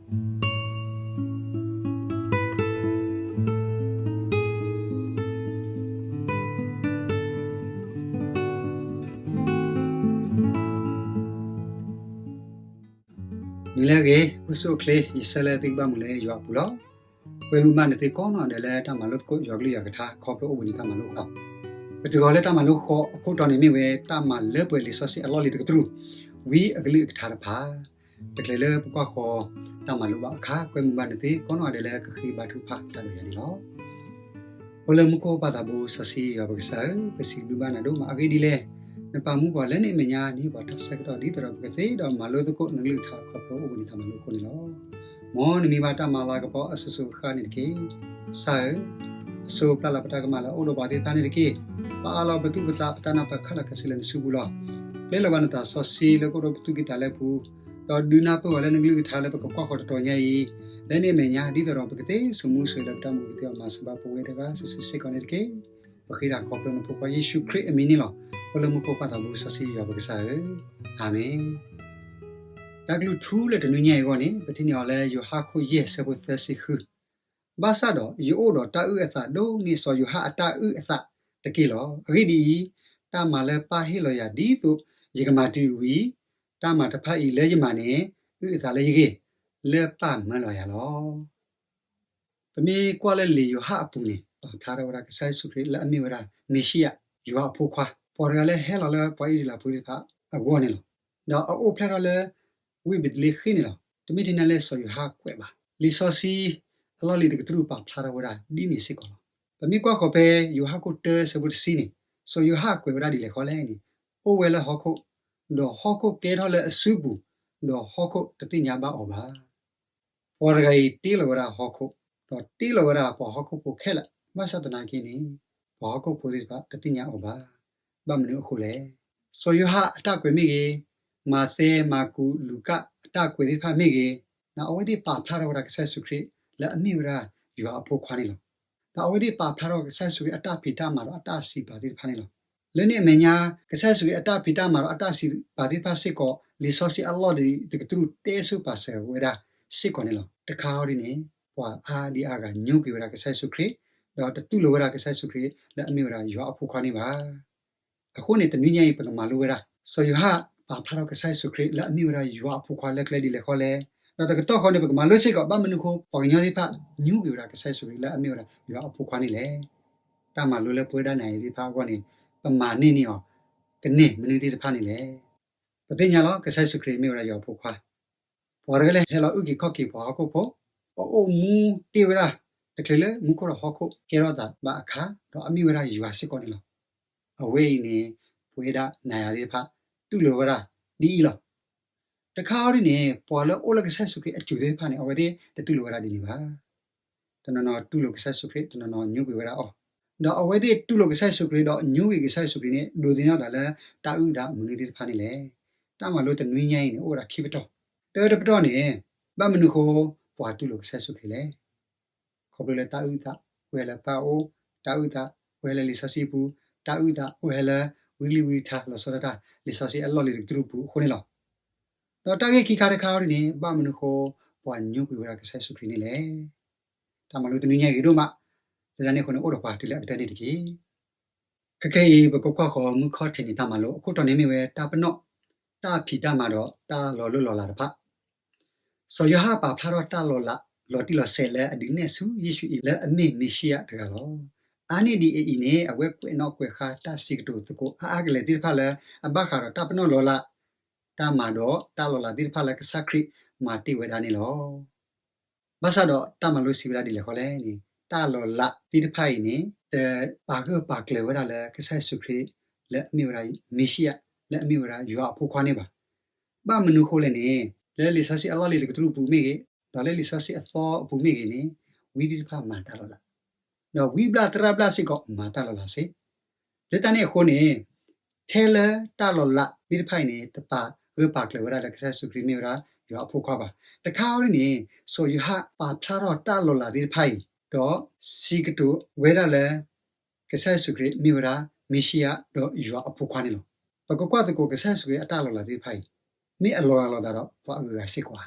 နံၤလၢအဂ့ၤ အိၣ်ဆူၣ်အိၣ်ချ့ ယဆၢလၢသုကဘၣ်မုာ်လၢယွၤအပူၤလီၤ. ကွဲမုာ်ဘၣ်နသုကိးနီၢ်ဒဲးလၢတၢ်မၤလိသကိး ယွၤကလုၢ်ယွၤကထါ ခီဖျိအိၣ်ဘှံးနံၤတၢ်မၤလိဃီ. ပတုၤဃီၤလၢတၢ်မၤလိဃီအခိၣ်တီန့ၣ်မ့ၢ်ဝဲ တၢ်မၤလၢပှဲၤလံာ်စီဆှံအလီၢ်လံၤတကတြူၢ် ဝံအကလုၢ်အကထါတဖၣ်. တချုးလၢပကွၢ်ဃီၤ တၢ်မၤလိဘၣ်အခါ ကွဲမုာ်ဘၣ်နသုကိးနီၢ်ဒဲးလၢကဃ့ဘါထုကဖၣ်တၢ်ဒီးယၤန့ၣ်လီၤ. အိၣ်လၢမူခိၣ်ပၢ်သးဘိစီဆှံယွၤပကစၢ်ဧၢ, ပစံးဘျုးဘၣ်နၤဒိၣ်မးအဂ့ၢ်ဒ်လဲၣ်. နပာ်မူပှၤလၢနမဲာ်ညါ နဟ့ၣ်ပှၤတၢ်ဆၢကတီၢ်ဒ်သိးဒီးပကသ့ဒီးမၤလိသကိးနကလုၢ်ကထါခီဖျိအိၣ်ဘှံးနံၤတၢ်မၤလိအဃိန့ၣ်လီၤ. မ်နမံၤဘၣ်တၢ်မၤလၤကပီၤအစိၤစိၤဃၣ်ဃၣ်န့ၣ်တက့ၢ်. ကစၢ်ဧၢ, အစိပျၢ်လီၤပတၢ်ကမၣ်လၢအအိၣ်ဒီးပှၤသ့ၣ်တဖၣ်န့ၣ်တက့ၢ်. ပအၢၣ်လီၤပသူၣ်ပသး ပတၢ်နးပၢၢ်ခၣ်လီၤကဆူလၢနစုပူၤလီၤ. ပျဲလီၤဘၣ်နသးစီဆှံလၢကအိၣ်ဒီးပသူၣ်ကံၢ်သးလဲပူၤ, ဒီးဒုးနၢ်ပၢၢ်ပှၤလၢနကလုၢ်ကထါလၢပကကွၢ်ဃီၤတတီၤညါအံၤ, လၢနမဲာ်ညါဒ်သိးဒီးပကသ့စိာ်မူစိာ်လၢပတၢ်မူကသ့အီၤ မၤစၢၤဘၣ်ပဝဲတဂၤစုာ်စုာ်စ့ၢ်ကီးန့ၣ်တက့ၢ်. ပဃ့တၢ်ခီဖျိနဖိခွါယ့ၣ်ၡူးခရံာ်အမံၤန့ၣ်လီၤ. အိၣ်လၢမူခိၣ်ပၢ်သးဘိစီဆှံယွၤပကစၢ်ဧၢ, အၤမ့ၣ်. တၢ်ကလုၢ်ထူလၢတနွံညါအံၤအဂီၢ်န့ၣ် ပထံၣ်န့ၢ်အီၤလၢယိၤဟၣ်ခိၣ်ယဲၢ်ဆၢဖိသၢဆံဃု ဘၣ်ဆၣ်ဒီးယအိၣ်ဒီးတၢ်အုၣ်အသးဒိၣ်န့ၢ်စီၤယိၤဟၣ်အတၢ်အုၣ်အသးတက့ၢ်လီၤ. အဂ့ၢ်ဒ်အံၤ, တၢ်မၤလၢပၢ်ဟ့ၣ်လီၤယၤဒ်သိးယကမၤတုၤဝံၤ, တၢ်မၤတဖၣ်အံၤလၢယမၤန့ၣ် အုၣ်အသးလၢယဂ့ၢ်, လၢပၢ်မၢလီၤယၤလီၤ. ပမ့ၢ်ကွၢ်လၢလံာ်ယိၤဟၣ်အပူၤန့ၣ် ပာ်ဖျါထီၣ်ဝဲဒၣ်ကစၢ်ယ့ၣ်ၡူးခရံာ်လၢအမ့ၢ်ဝဲဒၣ်မ့ၣ်ၡံအၤ, ယွၤအဖိခွါ, ပှၤတဂၤလၢဟဲလီၤလၢပှၤအံၣ်စရ့လးဖိသ့ၣ်တဖၣ်အဂီၢ်န့ၣ်လီၤ. ဒီးအအိၣ်ဖျဲၣ်ထီၣ်လၢ ဝ့ၢ်ဘ့းလ့ဟ့ၣ်န့ၣ်လီၤ. တမ့ၢ်ထဲန့ၣ်လၢစီၤယိၤဟၣ်ကွဲးဘၣ်. လံာ်စီဆှံအလီၢ်လံၤတကတြူၢ်ပာ်ဖျါထီၣ်ဝဲဒၣ်ဒ်န့ၣ်စ့ၢ်ကီးလီၤ. ပမ့ၢ်ကွၢ်ဃီၤဖဲယိၤဟၣ်ခိၣ်တၢဆၢဖိတဆံန့ၣ်, စီၤယိၤဟၣ်ကွဲးဝဲဒၣ်ဒ်လဲၣ်ဃီလဲၣ်န့ၣ်, အိၣ်ဝဲလၢဟီၣ်ခိၣ်, ဒီးဟီၣ်ခိၣ်ကဲထီၣ်လၢအစုပူၤ, ဒီးဟီၣ်ခိၣ်တသ့ၣ်ညါဘၣ်အီၤဘၣ်. ပှၤတဂၤအံၤတ့လီၤဝဲဒၣ်ဟီၣ်ခိၣ်, ဒီးတ့လီၤဝဲဒၣ်ပှၤဟီၣ်ခိၣ်ဖိခဲလၢာ်, ဘၣ်ဆၣ်သနာ်က့န့ၣ် ပှၤဟီၣ်ခိၣ်ဖိသ့ၣ်တဖၣ်တသ့ၣ်ညါအီၤဘၣ်. ဘၣ်မနုၤအဃိလဲၣ်. စီၤယိၤဟၣ်အတၢ်ကွဲးမ့ၢ်ဂ့ၤ, မးသဲ, မၢ်ကူး, လူၤကၣ်အတၢ်ကွဲးသ့ၣ်တဖၣ်မ့ၢ်ဂ့ၤ, အဝဲသ့ၣ်ပာ်ဖျါထီၣ်ဝဲဒၣ်ကစၢ်ယ့ၣ်ၡူးခရံာ်လၢအမ့ၢ်ဝဲဒၣ်ယွၤအဖိခွါန့ၣ်လီၤ. ဒီးအဝဲသ့ၣ်ပာ်ဖျါထီၣ်ကစၢ်ယ့ၣ်ၡူးခရံာ်အတၢ်ဖံးတၢ်မၤဒီးအတၢ်စံးပာ်သ့ၣ်တဖၣ်န့ၣ်လီၤ. လၢန့ၣ်အမဲာ်ညါ ကစၢ်ယ့ၣ်ၡူးခရံာ်အတၢ်ဖံးတၢ်မၤဒီးအတၢ်စံးပာ်သ့ၣ်တဖၣ်စ့ၢ်ကီး လံာ်စီဆှံအလီၢ်လံၤတကတြူၢ်တဲဆိပာ်စၢၤဝဲဒၣ်စ့ၢ်ကီးန့ၣ်လီၤ. တခါအံၤဒ်န့ၣ် ပှၤအါဒံအါဂၤညိကွံာ်ဝဲဒၣ်ကစၢ်ယ့ၣ်ၡူးခရံာ်, ဒီးတတူၢ်လိာ်ဝဲဒၣ်ကစၢ်ယ့ၣ်ၡူးခရံာ်လၢအမ့ၢ်ဝဲဒၣ်ယွၤအဖိခွါန့ၣ်ဘၣ်. အဃိန့ၣ် တနွံညါအံၤ ပကမၤလိဝဲဒၣ် စီၤယိၤဟၣ်ပာ်ဖျါထီၣ်ကစၢ်ယ့ၣ်ၡူးခရံာ်လၢအမ့ၢ်ဝဲဒၣ်ယွၤအဖိခွါလၢကျဲဒ်လဲၣ်ဃီလဲၣ်. ဒီးတကတီၢ်ဃီန့ၣ် ပကမၤလိစ့ၢ်ကီး ဘၣ်မနုၤအဃိ ပှၤကညီသ့ၣ်တဖၣ်ညိကွံာ်ဝဲဒၣ်ကစၢ်ယ့ၣ်ၡူးခရံာ်လၢအမ့ၢ်ဝဲဒၣ်ယွၤအဖိခွါန့ၣ်လဲၣ်. တၢ်မၤလိလၢပဝဲဒၣ်နၤယၤသ့ၣ်တဖၣ်အဂီၢ်န့ၣ် ပမၤန့ၢ်န့ၢ်အီၤ ကန့ၢ်မနုၤသ့ၣ်တဖၣ်န့ၣ်လဲၣ်. ပသ့ၣ်ညါလီၤ ကစၢ်ယ့ၣ်ၡူးခရံာ်မ့ၢ်ဝဲဒၣ်ယွၤအဖိခွါ ပှၤတဂၤလၢဟဲလီၤအုၣ်က့ၤခီၣ်က့ၤပှၤဟီၣ်ခိၣ်ဖိ, အအိၣ်မူတ့ၢ်ဝဲဒၣ် တချုးလၢမူခိၣ်ဒီးဟီၣ်ခိၣ်ကဲထီၣ်သးဘၣ်အခါ, ဒီးအမ့ၢ်ဝဲဒၣ်ယွၤစ့ၢ်ကီးန့ၣ်လီၤ. အဝဲအံၤန့ၣ် ပဝဲဒၣ်နၤယၤသ့ၣ်တဖၣ် တူၢ်လိာ်ဝဲဒၣ်ဒ်အံၤလီၤ. တခါအံၤဒ်န့ၣ် ပှၤလၢအိၣ်လၢကစၢ်ယ့ၣ်ၡူးခရံာ်အစိၤသ့ၣ်တဖၣ်န့ၣ် အဝဲသ့ၣ်တတူၢ်လိာ်ဝဲဒၣ်ဒ်န့ၣ်ဘၣ်. တနီၤနီၤတူၢ်လိာ်ကစၢ်ယ့ၣ်ၡူးခရံာ်, တနီၤနီၤညိကွံာ်ဝဲဒၣ်အီၤ, ဒီးအဝဲသ့ၣ်တူၢ်လိာ်ကစၢ်ယ့ၣ်ၡူးခရံာ်ဒီးညိကွံာ်ကစၢ်ယ့ၣ်ၡူးခရံာ်န့ၣ် ဒိးသန့ၤအသးလၢတၢ်အုၣ်အသးမနုၤသ့ၣ်တဖၣ်န့ၣ်လဲၣ်. တၢ်မၤလိတနွံညါအံၤန့ၣ် အိၣ်ဝဲဒၣ်ခံပတီၢ်. တၢတပတီၢ်န့ၣ် ဘၣ်မနုၤအဃိ ပှၤတူၢ်လိာ်ကစၢ်ယ့ၣ်ၡူးခရံာ်လဲၣ်. ခီဖျိလၢတၢ်အုၣ်အသးအိၣ်ဟဲလၢပၢ်အအိၣ်, တၢ်အုၣ်အသးအိၣ်ဟဲလၢလံာ်စီဆှံအပူၤ, တၢ်အုၣ်အသးအိၣ်ဟဲလၢဝံလံာ်ဝံထါလီၤဆီဒၣ်တၢ် လံာ်စီဆှံအလီၢ်လံၤတကတြူၢ်ပူၤအဃိန့ၣ်လီၤ. ဒီးတၢ်ဂ့ၢ်ခံခါတခါအံၤဒ်န့ၣ် ဘၣ်မနုၤအဃိ ပှၤညိကွံာ်ဝဲဒၣ်ကစၢ်ယ့ၣ်ၡူးခရံာ်န့ၣ်လဲၣ်. တၢ်မၤလိတနွံညါအံၤဂ့ၤဒိၣ်မး, လၢတၢ်န့ၣ်အဃိန့ၣ် အိၣ်ဒီးပှၤတုၤလၢအကတၢၢ်န့ၣ်တက့ၢ်. ခဲကနံၣ်အံၤ ပကကွၢ်ဃီၤမုၢ်ခီၣ်ထံးန့ၣ်တၢ်မၤလိ အခိၣ်တီန့ၣ်မ့ၢ်ဝဲတၢ်ပနီၣ်, တၢ်ဖံးတၢ်မၤဒီးတၢ်လီၤလိၢ်လီၤလးတဖၣ်. စီၤယိၤဟၣ်ပာ်ဖျါထီၣ်တၢ်လီၤလးလီၤတံၢ်လီၤဆဲးလၢအဒုးနဲၣ်ဆူယ့ၣ်ၡူးအံၤလၢအမ့ၢ်မ့ၣ်ၡံအၤတဂၤလီၤ. အါန့ၢ်ဒ်အံၤအံၤန့ၣ် အဝဲကွဲးနီၣ်ကွဲးဃါတၢ်စံးကတိၤသကိးအါအါကလဲာ်သ့ၣ်တဖၣ်လၢ အဘၣ်ဃးဒီးတၢ်ပနီၣ်လီၤလး, တၢ်မၤဒီးတၢ်လီၤလးသ့ၣ်တဖၣ်လၢကစၢ်ခရံာ်မၤတ့ၢ်ဝဲဒၣ်န့ၣ်လီၤ. ဘၣ်ဆၣ်ဒီးတၢ်မၤလိစံးဝဲဒၣ်ဒ်လဲၣ်ဃီလဲၣ်န့ၣ် တၢ်လီၤလးသ့ၣ်တဖၣ်အံၤန့ၣ် တပာ်ဂၢၢ်ပာ်ကျၢၤဝဲဒၣ်လၢကစၢ်ယ့ၣ်ၡူးခရံာ်လၢအမ့ၢ်ဝဲဒၣ်မ့ၣ်ၡံအၤ လၢအမ့ၢ်ဝဲဒၣ်ယွၤအဖိခွါန့ၣ်ဘၣ်. ဘၣ်မနုၤအဃိလဲၣ်န့ၣ် လၢလံာ်စီဆှံအလီၢ်လံၤတကတြူၢ်အပူၤမ့ၢ်ဂ့ၤ, ဒီးလၢလံာ်စီဆှံအသီအပူၤမ့ၢ်ဂ့ၤန့ၣ် ဝံသ့ၣ်တဖၣ်မၤတၢ်လီၤလး, ဒီးဝံဘျၣ်သရၣ်ဘျၣ်စ့ၢ်ကီးမၤတၢ်လီၤလးစ့ၢ် လၢတၢ်န့ၣ်အဃိန့ၣ် ထဲလၢတၢ်လီၤလးသ့ၣ်တဖၣ်အံၤန့ၣ် တပာ်ဂၢၢ်ပာ်ကျၢၤဝဲဒၣ်လၢကစၢ်ယ့ၣ်ၡူးခရံာ်မ့ၢ်ဝဲဒၣ်ယွၤအဖိခွါဘၣ်. တခါအံၤန့ၣ် စီၤယိၤဟၣ်ပာ်ဖျါထီၣ်တၢ်လီၤလးသ့ၣ်တဖၣ်အံၤ ဒီးစံးကတိၤဝဲဒၣ်လၢ ကစၢ်ယ့ၣ်ၡူးခရံာ်မ့ၢ်ဝဲဒၣ်မ့ၣ်ၡံအၤဒီးယွၤအဖိခွါန့ၣ်လီၤ. ပကကွၢ်သကိးကစၢ်ယ့ၣ်ၡူးခရံာ်အတၢ်လီၤလးသ့ၣ်တဖၣ်အံၤ မ့ၢ်အလီၤဂာ်လိာ်သးဒီးပှၤအဂုၤအဂၤစ့ၢ်ကီးဧါ.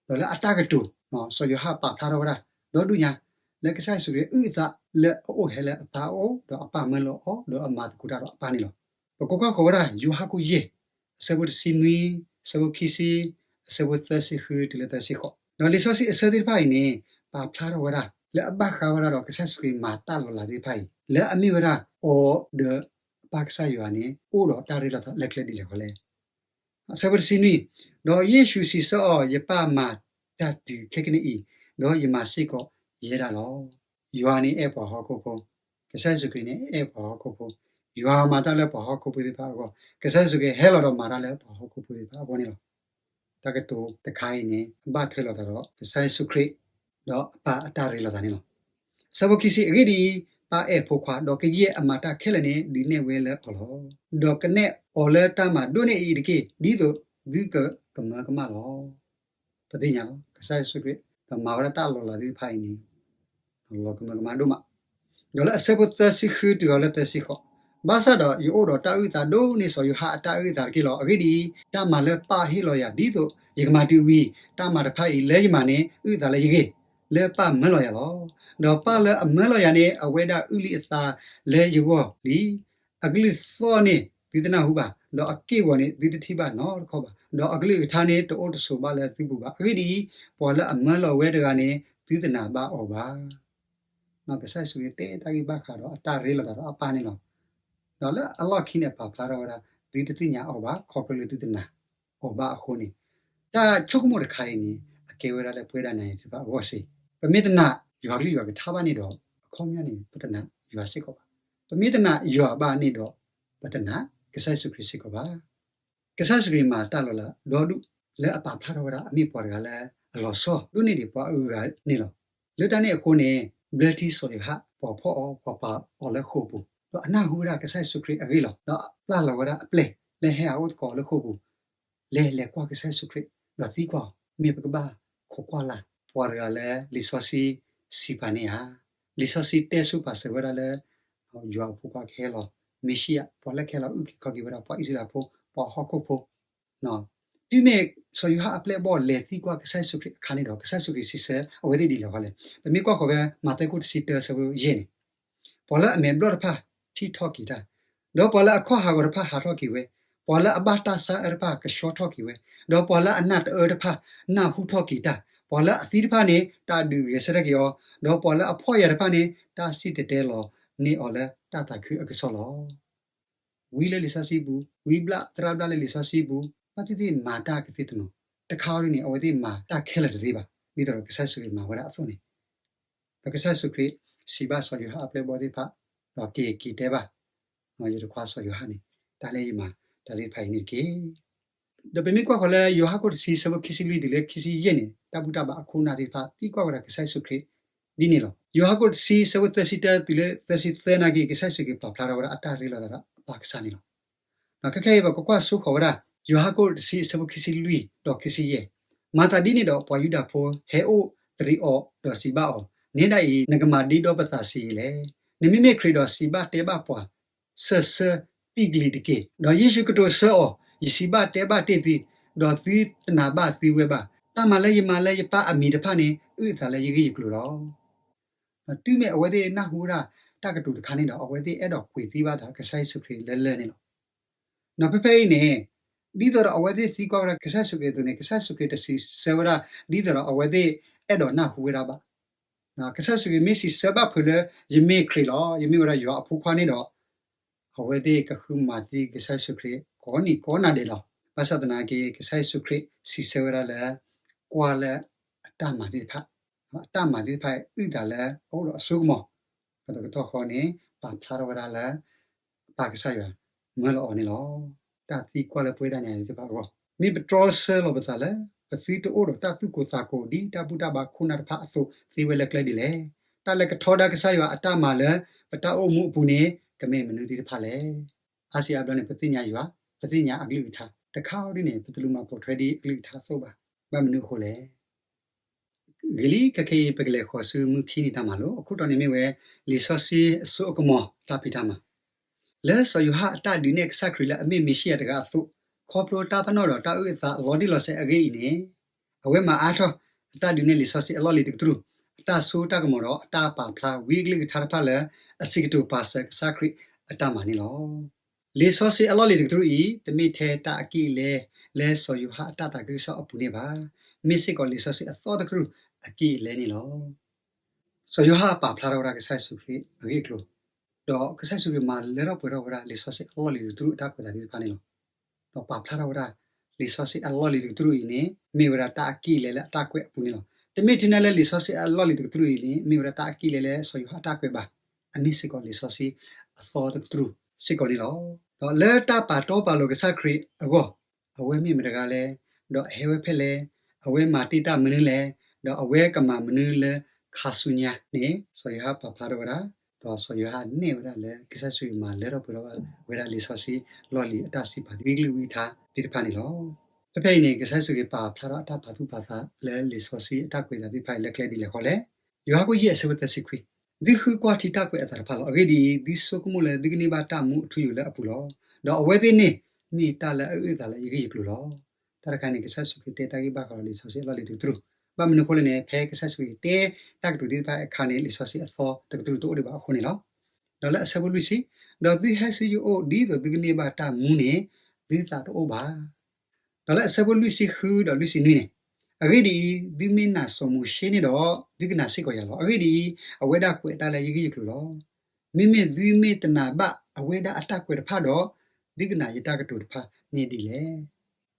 ဒီးလၢအတၢ်ကတိၤ စီၤယိၤဟၣ်ပာ်ဖျါထီၣ်ဝဲဒၣ် ဒီဒူၣ်ညါ လၢကစၢ်ယ့ၣ်ၡူးခရံာ်အုၣ်အသးလၢအအိၣ်ဟဲလၢအပၢ်အအိၣ် ဒီးအပၢ်မၢလီၤအီၤ ဒီးအမၤသကိးတၢ်ဒီးအပၢ်န့ၣ်လီၤ. ပကကွၢ်ဃီၤဝဲဒၣ် ယိၤဟၣ်ခိၣ်ယဲၢ် အဆၢဖိတဆံနွံ, အဆၢဖိခံဆံ, အဆၢဖိသၢဆံဃုတုၤလၢသၢဆံဃိး, ဒီးလံာ်စီဆှံအဆၢသ့ၣ်တဖၣ်အံၤန့ၣ် ပာ်ဖျါထီၣ်ဝဲဒၣ် လၢအဘၣ်ဃးဝဲဒၣ်ဒီးကစၢ်ယ့ၣ်ၡူးခရံာ်မၤတၢ်လီၤလးသ့ၣ်တဖၣ်အံၤ လၢအမ့ၢ်ဝဲဒၣ် အီၤဒီးအပၢ်ကစၢ်ယွၤန့ၣ် အိၣ်ဒီးတၢ်ရ့လိာ်သးလၢကျဲဒ်လဲၣ်ဃီလဲၣ်. အဆၢဖိတဆံနွံ, ဒီးယ့ၣ်ၡူးစံးဆၢအီၤ, ယပၢ်မၤတၢ်တုၤခဲကနံၣ်အံၤ, ဒီးယမၤစ့ၢ်ကီးယဲဒၣ်လီၤ. ယွၤန့ၣ်အဲၣ်ပှၤဟီၣ်ခိၣ်ဖိ, ကစၢ်ယ့ၣ်ၡူးခရံာ်န့ၣ်အဲၣ်ပှၤဟီၣ်ခိၣ်ဖိ, ယွၤမၤတၢ်လၢပှၤဟီၣ်ခိၣ်ဖိသ့ၣ်တဖၣ်အဂီၢ်, ကစၢ်ယ့ၣ်ၡူးခရံာ်ဟဲလီၤဒီးမၤတၢ်လၢပှၤဟီၣ်ခိၣ်ဖိသ့ၣ်တဖၣ်အဂီၢ်န့ၣ်လီၤ. တၢ်ကတိၤတခါအံၤန့ၣ် အဘၣ်ထွဲလိာ်သးဒီး ကစၢ်ယ့ၣ်ၡူးခရံာ် ဒီးအပၢ်အတၢ်ရ့လိာ်သးန့ၣ်လီၤ. အဆၢဖိခံဆံ, အဂ့ၢ်ဒ်အံၤ, ပၢ်အဲၣ်အဖိခွါ, ဒီးကယဲၢ်အမၤတၢ်ခဲလၢာ်န့ၣ် ဒုးနဲၣ်ဝဲလၢအီၤလီၤ. ဒီးကနဲၣ်အီၤလၢတၢ်မၤဒိၣ်န့ၢ်အံၤတက့ၢ်, ဒ်သိးသုကကမၢကမၣ်လီၤ. ပသ့ၣ်ညါလီၤ ကစၢ်ယ့ၣ်ၡူးခရံာ် ဒီးမၤဝဲဒၣ်တၢ်လီၤလးသ့ၣ်တဖၣ်အံၤန့ၣ် လီၤကမၢကမၣ်ဒိၣ်မး. ဒီးလၢအဆၢဖိသၢဆံဃုတုၤဒီးလၢသၢဆံဃိး, ဘၣ်ဆၣ်ဒီးယအိၣ်ဒီးတၢ်အုၣ်သးဒိၣ်န့ၢ်စီၤယိၤဟၣ်အတၢ်အုၣ်သးတက့ၢ်လီၤ. အဂ့ၢ်ဒ်အံၤ, တၢ်မၤလၢပၢ်ဟ့ၣ်လီၤယၤ ဒ်သိးယကမၤတုၤဝံၤ, တၢ်မၤတဖၣ်အံၤလၢယမၤန့ၣ် အုၣ်သးလၢယဂ့ၢ်, လၢပၢ်မၢလီၤယၤလီၤ. ဒီးပၢ်လၢအမၢလီၤယၤန့ၣ် အဝဲဒၣ်အုၣ်လံအသးလၢယဂီၢ်လံ. အကလုၢ်သီၣ်န့ၣ် သုတနၢ်ဟူဘၣ်, ဒီးအက့ၢ်အဂီၤန့ၣ် သုတထံၣ်ဘၣ်နီတခီၣ်ဘၣ်, ဒီးအကလုၢ်အကထါန့ၣ် တအိၣ်တဆိးဘၣ်လၢသုပူၤဘၣ်. အဂ့ၢ်ဒ်အံၤ, ပှၤလၢအမၢလီၤဝဲတဂၤန့ၣ် သုတနာ်ဘၣ်အီၤဘၣ်. ကစၢ်ယ့ၣ်ၡူးခရံာ်တဲတၢ်ဂ့ၢ်ဘၣ်ဃးဒီးအတၢ်ရ့လိာ်သးဒီးအပၢ်န့ၣ်လီၤ. ဒီးလၢအလီၢ်ခံန့ၣ် ပာ်ဖျါထီၣ်ဝဲဒၣ် သုတသ့ၣ်ညါအီၤဘၣ် ခီဖျိလၢသုတနာ်အီၤဘၣ်အဃိန့ၣ်, တၢ်ဆိကမိၣ်တခါအံၤန့ၣ် အကဲဝဲဒၣ်လၢပဝဲဒၣ်နၤယၤသ့ၣ်တဖၣ်အဂီၢ်စ့ၢ်, ပမ့ၢ်တနာ်ယွၤကလုၢ်ယွၤကထါဘၣ်န့ၣ်ဒီး အခီပညီန့ၣ် ပတနာ်ယွၤစ့ၢ်ကီးဘၣ်. ပမ့ၢ်တနာ်ယွၤဘၣ်န့ၣ်ဒီး ပတနာ်ကစၢ်ယ့ၣ်ၡူးခရံာ်စ့ၢ်ကီးဘၣ်. ကစၢ်ယ့ၣ်ၡူးခရံာ်မၤတၢ်လီၤလးဒီဒူၣ် လၢအပာ်ဖျါထီၣ်ဝဲဒၣ်အမ့ၢ်ပှၤတဂၤလၢအလီၤဆီဒိၣ်န့ၢ်ဒံးပှၤအဂၤန့ၣ်လီၤ. လၢတၢ်န့ၣ်အဃိန့ၣ် ဘျၢထံစီၤယိၤဟၣ် ပှၤဖီၣ်အီၤ ပှၤပာ်အီၤလၢဃိာ်ပူၤ, ဒီးအနၢ်ဟူဝဲဒၣ်ကစၢ်ယ့ၣ်ၡူးခရံာ်အဂ့ၢ်လီၤ. ဒီးပျၢ်လီၤဝဲဒၣ်အပျဲၢ်လၢဟဲဟးအိၣ်သကိးအီၤလၢဃိာ်ပူၤ, လဲၤလဲၤကွၢ်ကစၢ်ယ့ၣ်ၡူးခရံာ် ဒီးသံကွၢ်အီၤ, မ့ၢ်ပကဘၣ်ခိးကွၢ်လၢ် ပှၤတဂၤလၢလံာ်စီဆှံစံးပာ်န့ၢ်ဧါ. လံာ်စီဆှံတဲဆိပာ်စၢၤဝဲဒၣ်လၢ ယွၤအဖိခွါကဟဲလီၤ, မ့ၣ်ၡံအၤ ပှၤလၢကဟဲလီၤအုၣ်က့ၤခီၣ်က့ၤဝဲဒၣ်ပှၤအံၣ်စရ့လးဖိ ပှၤဟီၣ်ခိၣ်ဖိ တုၤမ့ၢ်စီၤယိၤဟၣ်အပျဲၢ်အဘီၣ်လဲၤသံကွၢ်ကစၢ်ယ့ၣ်ၡူးခရံာ်အခါန့ၣ်ဒီး ကစၢ်ယ့ၣ်ၡူးခရံာ်စံးဆၢအဝဲသ့ၣ်ဒ်လဲၣ်ဃီလဲၣ်. ပမ့ၢ်ကွၢ်ဃီၤဖဲမးသဲခိၣ်တဆံတၢဆၢဖိယဲၢ်န့ၣ်, ပှၤလၢအမဲာ်ဘျီၣ်တဖၣ်ထံၣ်ထီၣ်က့ၤတၢ်, ဒီးပှၤလၢအခီၣ်ဟးဂီၤတဖၣ်ဟးထီၣ်က့ၤဝဲ, ပှၤလၢအဘၣ်တၢ်ဆါအၢတဖၣ်ကဆှီထီၣ်က့ၤဝဲ, ဒီးပှၤလၢအနၢ်တအၢတဖၣ်နၢ်ဟူထီၣ်က့ၤတၢ်, ပှၤလၢအသံတဖၣ်န့ၣ် တၢ်ဒုးဂဲၤဆၢထၢၣ်က့ၤအီၤ, ဒီးပှၤလၢအဖှီၣ်ယာ်တဖၣ်န့ၣ် တၢ်စံၣ်တဲၤတဲလီၤန့ၢ်အီၤလၢတၢ်သးခုအကစီၣ်လီၤ. ဝံလၢလံာ်စီဆှံပူၤ, ဝံဘျၣ်သရၣ်ဘျၣ်လၢလံာ်စီဆှံပူၤ, ဘၣ်သ့ၣ်သ့ၣ်မၤတၢ်ကသ့တနီၤ, တခါအံၤဒ်န့ၣ် အဝဲသ့ၣ်မၤတၢ်ခဲလၢာ်တသ့ဘၣ်, ဒ်သိးဒီးကစၢ်ယ့ၣ်ၡူးခရံာ်မၤဝဲဒၣ်အသိးန့ၣ်, ဒီးကစၢ်ယ့ၣ်ၡူးခရံာ်စံးဘၣ်စီၤယိၤဟၣ်အပျဲၢ်အဘီၣ်သ့ၣ်တဖၣ်, ဒီးက့ၤက့ၤတဲဘၣ် ယတခွါစီၤယိၤဟၣ်န့ၣ် တၢ်လၢယမၤတၢ်သ့ၣ်တဖၣ်အံၤန့ၣ်တက့ၢ်. ဒီးပမ့ၢ်ကွၢ်ဃီၤလၢယိၤဟၣ်ခိၣ်တဆံဆၢဖိခံဆံလွံၢ်တုၤလၢခံဆံယဲၢ်န့ၣ် တၢ်ဘူၣ်တၢ်ဘါအခိၣ်အနၢ်သ့ၣ်တဖၣ် သံကွၢ်ဝဲဒၣ်ကစၢ်ယ့ၣ်ၡူးခရံာ်ဒ်န့ၣ်လီၤ. ယိၤဟၣ်ခိၣ်တဆံဆၢဖိသၢဆံတၢတုၤလၢသၢဆံသၢနာ်က့ ကစၢ်ယ့ၣ်ၡူးခရံာ်ပာ်ဖျါထီၣ်ဝဲဒၣ်အတၢ်ရ့လိာ်သးဒီးအပၢ်ကစၢ်န့ၣ်လီၤ. ဒီးခဲခဲအံၤ ပကကွၢ်ဆိဃီၤဝဲဒၣ် ယိၤဟၣ်ခိၣ်တဆံဆၢဖိခံဆံလွံၢ်ဒီးခံဆံယဲၢ်, မၤသးဒ်န့ၣ်ဒီး ပှၤယူဒၤဖိဟဲအိၣ်တရံးအီၤ ဒီးစံးဘၣ်အီၤ, နဲဒၣ်အံၤ နကမၤဒ်ဒီးပသးစံးယံာ်လဲၣ်. နမ့မ့ၢ်ခရံာ်ဒီးစံးဘၣ်တဲဘၣ်ပှၤ ဆၢဆၢပံၢ်ကလံၤတက့ၢ်. ဒီးယ့ၣ်ၡူးကတိၤဆၢအီၤ, ယစံးဘၣ်တဲဘၣ်တ့ၢ်သု, ဒီးသုတနာ်ဘၣ်သုဝဲဘၣ်. တၢ်မၤလၢယမၤလၢယပၢ်အမံၤတဖၣ်န့ၣ် အုၣ်အသးလၢယဂ့ၢ်ယကျိၤလီၤ. တုၤမ့ၢ်အဝဲသ့ၣ်နၢ်ဟူဝဲဒၣ်တၢ်ကတိၤတခါန့ၣ်ဒီး အဝဲသ့ၣ်အဲၣ်ဒိးကွံာ်သံဘၣ်သးကစၢ်ယ့ၣ်ၡူးခရံာ်လၢလၢၢ်န့ၣ်လီၤ. ဒီးဖဲဖဲအံၤန့ၣ် ဒ်သိးဒီးအဝဲသ့ၣ်သံကွၢ်ဝဲဒၣ်ကစၢ်ယ့ၣ်ၡူးခရံာ်အသိးန့ၣ် ကစၢ်ယ့ၣ်ၡူးခရံာ်တစံးဆၢဝဲဒၣ် ဒ်သိးဒီးအဝဲသ့ၣ်အဲၣ်ဒိးနၢ်ဟူဝဲဒၣ်ဘၣ်. ကစၢ်ယ့ၣ်ၡူးခရံာ်မ့ၢ်စံးဆၢဘၣ်ဖုးလၢ ယမ့ၢ်ခရံာ်လီၤ, ယမ့ၢ်ဝဲဒၣ်ယွၤအဖိခွါန့ၣ်ဒီး အဝဲသ့ၣ်ကဃုမၤသံကစၢ်ယ့ၣ်ၡူးခရံာ်ကိးနံၤကိးနၤဒဲးလီၤ. ဘၣ်ဆၣ်သနာ်က့ ကစၢ်ယ့ၣ်ၡူးခရံာ်စံးဆၢဝဲဒၣ်လၢ ကွၢ်လၢအတၢ်မၤသ့ၣ်တဖၣ်, အတၢ်မၤသ့ၣ်တဖၣ်အုၣ်သးလၢအအိၣ်ဒီးအစိကမီၤ, ဒီးတကတီၢ်ဃီန့ၣ် ပာ်ဖျါထီၣ်ဝဲဒၣ်လၢ အပၢ်ကစၢ်ယွၤမၢလီၤအီၤန့ၣ်လီၤ. တၢ်သံကွၢ်လၢပဝဲဒၣ်နၤယၤသ့ၣ်တဖၣ်အဂီၢ်, မ့ၢ်ပတြီဆၢလီၤပသးလၢ ပသုတအိၣ်ဒီးတၢ်သူၣ်ကိၢ်သးဂီၤဒ်တၢ်ဘူၣ်တၢ်ဘါခိၣ်နၢ်တဖၣ်အသိးသ့ဝဲလၢကျဲဒ်လဲၣ်. တၢ်လဲၤကထီဒါကစၢ်ယွၤအတၢ်မၤလၢပတၢ်အိၣ်မူအပူၤန့ၣ် ကမ့ၢ်မနုၤသ့ၣ်တဖၣ်လဲၣ်. အါစုအါဘျီန့ၣ် ပသ့ၣ်ညါယွၤ, ပသ့ၣ်ညါအကလုၢ်ကထါ, တခါအံၤဒ်န့ၣ် ပတလူၤမၤပိာ်ထွဲဒ်အကလုၢ်ကထါအသိးဘၣ်. ဘၣ်မနုၤအဃိလဲၣ်. ဂ့ၤလံ ခဲခဲအံၤ ပကလဲၤဃီၤဆူမုၢ်ခံနံၤတၢ်မၤလိ, အခိၣ်တီန့ၣ်မ့ၢ်ဝဲ လံာ်စီဆှံအစိအကမီၤတၢ်ဖံးတၢ်မၤ လၢစီၤယိၤဟၣ်အတၢ်ဒုးနဲၣ်ကစၢ်ခရံာ်လၢအမ့ၢ်မ့ၣ်ၡံအၤတဂၤအသိး, ခီဖျိတၢ်ပနီၣ်ဒီးတၢ်အုၣ်အသးအလီၤတံၢ်လီၤဆဲးအဂ့ၢ်အံၤန့ၣ်, အဝဲမၤအါထီၣ် အတၢ်ဒုးနဲၣ်လံာ်စီဆှံအလီၢ်လံၤတကတြူၢ်, အတၢ်စိတၢ်ကမီၤဒီးအတၢ်ပာ်ဖျါဝံအကလုၢ်ကထါတဖၣ်လၢ အဆံးကတိၤပာ်စၢၤကစၢ်ခရံာ်အတၢ်မၤန့ၣ်လီၤ. လံာ်စီဆှံအလီၢ်လံၤတကတြူၢ်အံၤ တမ့ၢ်ထဲတၢ်အကံၢ်အလဲ လၢစီၤယိၤဟၣ်အတၢ်သးခုကစီၣ်အပူၤန့ၣ်ဘၣ်. မ့ၢ်စ့ၢ်ကီးလံာ်စီဆှံအသီတကတြူၢ်အကံၢ်အလဲန့ၣ်လီၤ. စီၤယိၤဟၣ်ပာ်ဖျါထီၣ်ဝဲဒၣ်ကစၢ်ယ့ၣ်ၡူးခရံာ်အဂ့ၢ်အကျိၤ, ဒီးကစၢ်ယ့ၣ်ၡူးခရံာ်မၤလၢထီၣ်ပှဲၤထီၣ်ဝဲဒၣ်လံာ်စီဆှံအလီၢ်လံၤတကတြူၢ်အတၢ်ကွဲးသးသ့ၣ်တဖၣ်န့ၣ်လီၤ. ဒီးပာ်ဖျါထီၣ်ဝဲဒၣ် လံာ်စီဆှံအလီၢ်လံၤတကတြူၢ်အံၤန့ၣ် မ့ၢ်ဝဲဒၣ်တၢ်အကံၢ်အလဲလၢအတၢ်ကွဲးအပူၤန့ၣ်လီၤ. တမ့ၢ်ထဲန့ၣ်လၢလံာ်စီဆှံအလီၢ်လံၤတကတြူၢ်အံၤန့ၣ် မ့ၢ်ဝဲဒၣ်တၢ်အကံၢ်အလဲလၢစီၤယိၤဟၣ်အတၢ်ကွဲးဘၣ်. အမ့ၢ်စ့ၢ်ကီးလံာ်စီဆှံအသီတကတြူၢ်စ့ၢ်ကီးန့ၣ်လီၤ. ဒီးလၢတၢ်ပာ်တီပာ်လိၤကစၢ်ခရံာ်အဂီၢ်, အဝဲမ့ၢ်မတဂၤလဲၣ်, ဒီးအဟဲဝဲဖဲလဲၣ်, အဝဲမၤတ့ၢ်တၢ်မနုၤလဲၣ်, ဒီးအဝဲကမၤမနုၤလၢခါဆူညါန့ၣ် စီၤယိၤဟၣ်ပာ်ဖျါထီၣ်ဝဲဒၣ်, ဒီးစီၤယိၤဟၣ်နဲၣ်ဝဲဒၣ်လၢကစၢ်ယ့ၣ်ၡူးခရံာ်မၤလၢထီၣ်ပှဲၤထီၣ်ဝဲဒၣ်လံာ်စီဆှံလီၢ်လံၤအတၢ်စံးပာ်ဝံအကလုၢ်ဝံအကထါသ့ၣ်တဖၣ်န့ၣ်လီၤ. ဖဲဖဲအံၤန့ၣ် ကစၢ်ယ့ၣ်ၡူးခရံာ်ပာ်ဖျါထီၣ်အတၢ်ပာ်သူၣ်ပာ်သးလၢလံာ်စီဆှံအတၢ်ကွဲးသးသ့ၣ်တဖၣ်အံၤလၢကျဲဒ်လဲၣ်ဃီလဲၣ်. ယိၤဟၣ်ခိၣ်ယဲၢ်အဆၢဖိသၢဆံခွံ, သုဃုကွၢ်ထံတၢ်ကွဲးအသးတဖၣ်လီၤ. အဂ့ၢ်ဒ်အံၤ, သုဆိကမိၣ်လၢသုကန့ၢ်ဘၣ်တၢ်မူအထူအယိာ်လၢအပူၤလီၤ. ဒီးအဝဲသ့ၣ်န့ၣ် မ့ၢ်တၢ်လၢအအုၣ်အသးလၢယဂ့ၢ်ယကျိၤလီၤ. တၢ်တခါန့ၣ် ကစၢ်ယ့ၣ်ၡူးခရံာ်တဲတၢ်ဂ့ၢ်ဘၣ်ဃးဒီးလံာ်စီဆှံအလီၢ်လံၤတကတြူၢ်, ဘၣ်မနုၤအဃိလဲၣ်န့ၣ် ဖဲကစၢ်ယ့ၣ်ၡူးခရံာ်တဲတၢ်ကတိၤသ့ၣ်တဖၣ်အခါန့ၣ် လံာ်စီဆှံအသီတကတြူၢ်တအိၣ်ဒံးဘၣ်အဃိန့ၣ်လီၤ. ဒီးလၢအဆၢဖိလွံၢ်ဆံ, ဒီးသုဟဲဆူယအိၣ်ဒ်သိးသုကန့ၢ်ဘၣ်တၢ်မူန့ၣ် သုသးတအိၣ်ဘၣ်. ဒီးလၢအဆၢဖိလွံၢ်ဆံဃုဒီးလွံၢ်ဆံနွံန့ၣ်, အဂ့ၢ်ဒ်အံၤ, သုမ့ၢ်နာ်စီၤမိၤၡ့န့ၣ်ဒီး သုကနာ်စ့ၢ်ကီးယၤလီၤ. အဂ့ၢ်ဒ်အံၤ, အဝဲဒၣ်ကွဲးတၢ်လၢယဂ့ၢ်ယကျိၤလီၤ. မ့မ့ၢ်သုမ့ၢ်တနာ်ဘၣ်အဝဲဒၣ်အတၢ်ကွဲးတဖၣ်ဒီး, သုကနာ်ယတၢ်ကတိၤတဖၣ်န့ၣ်ဒ်လဲၣ်.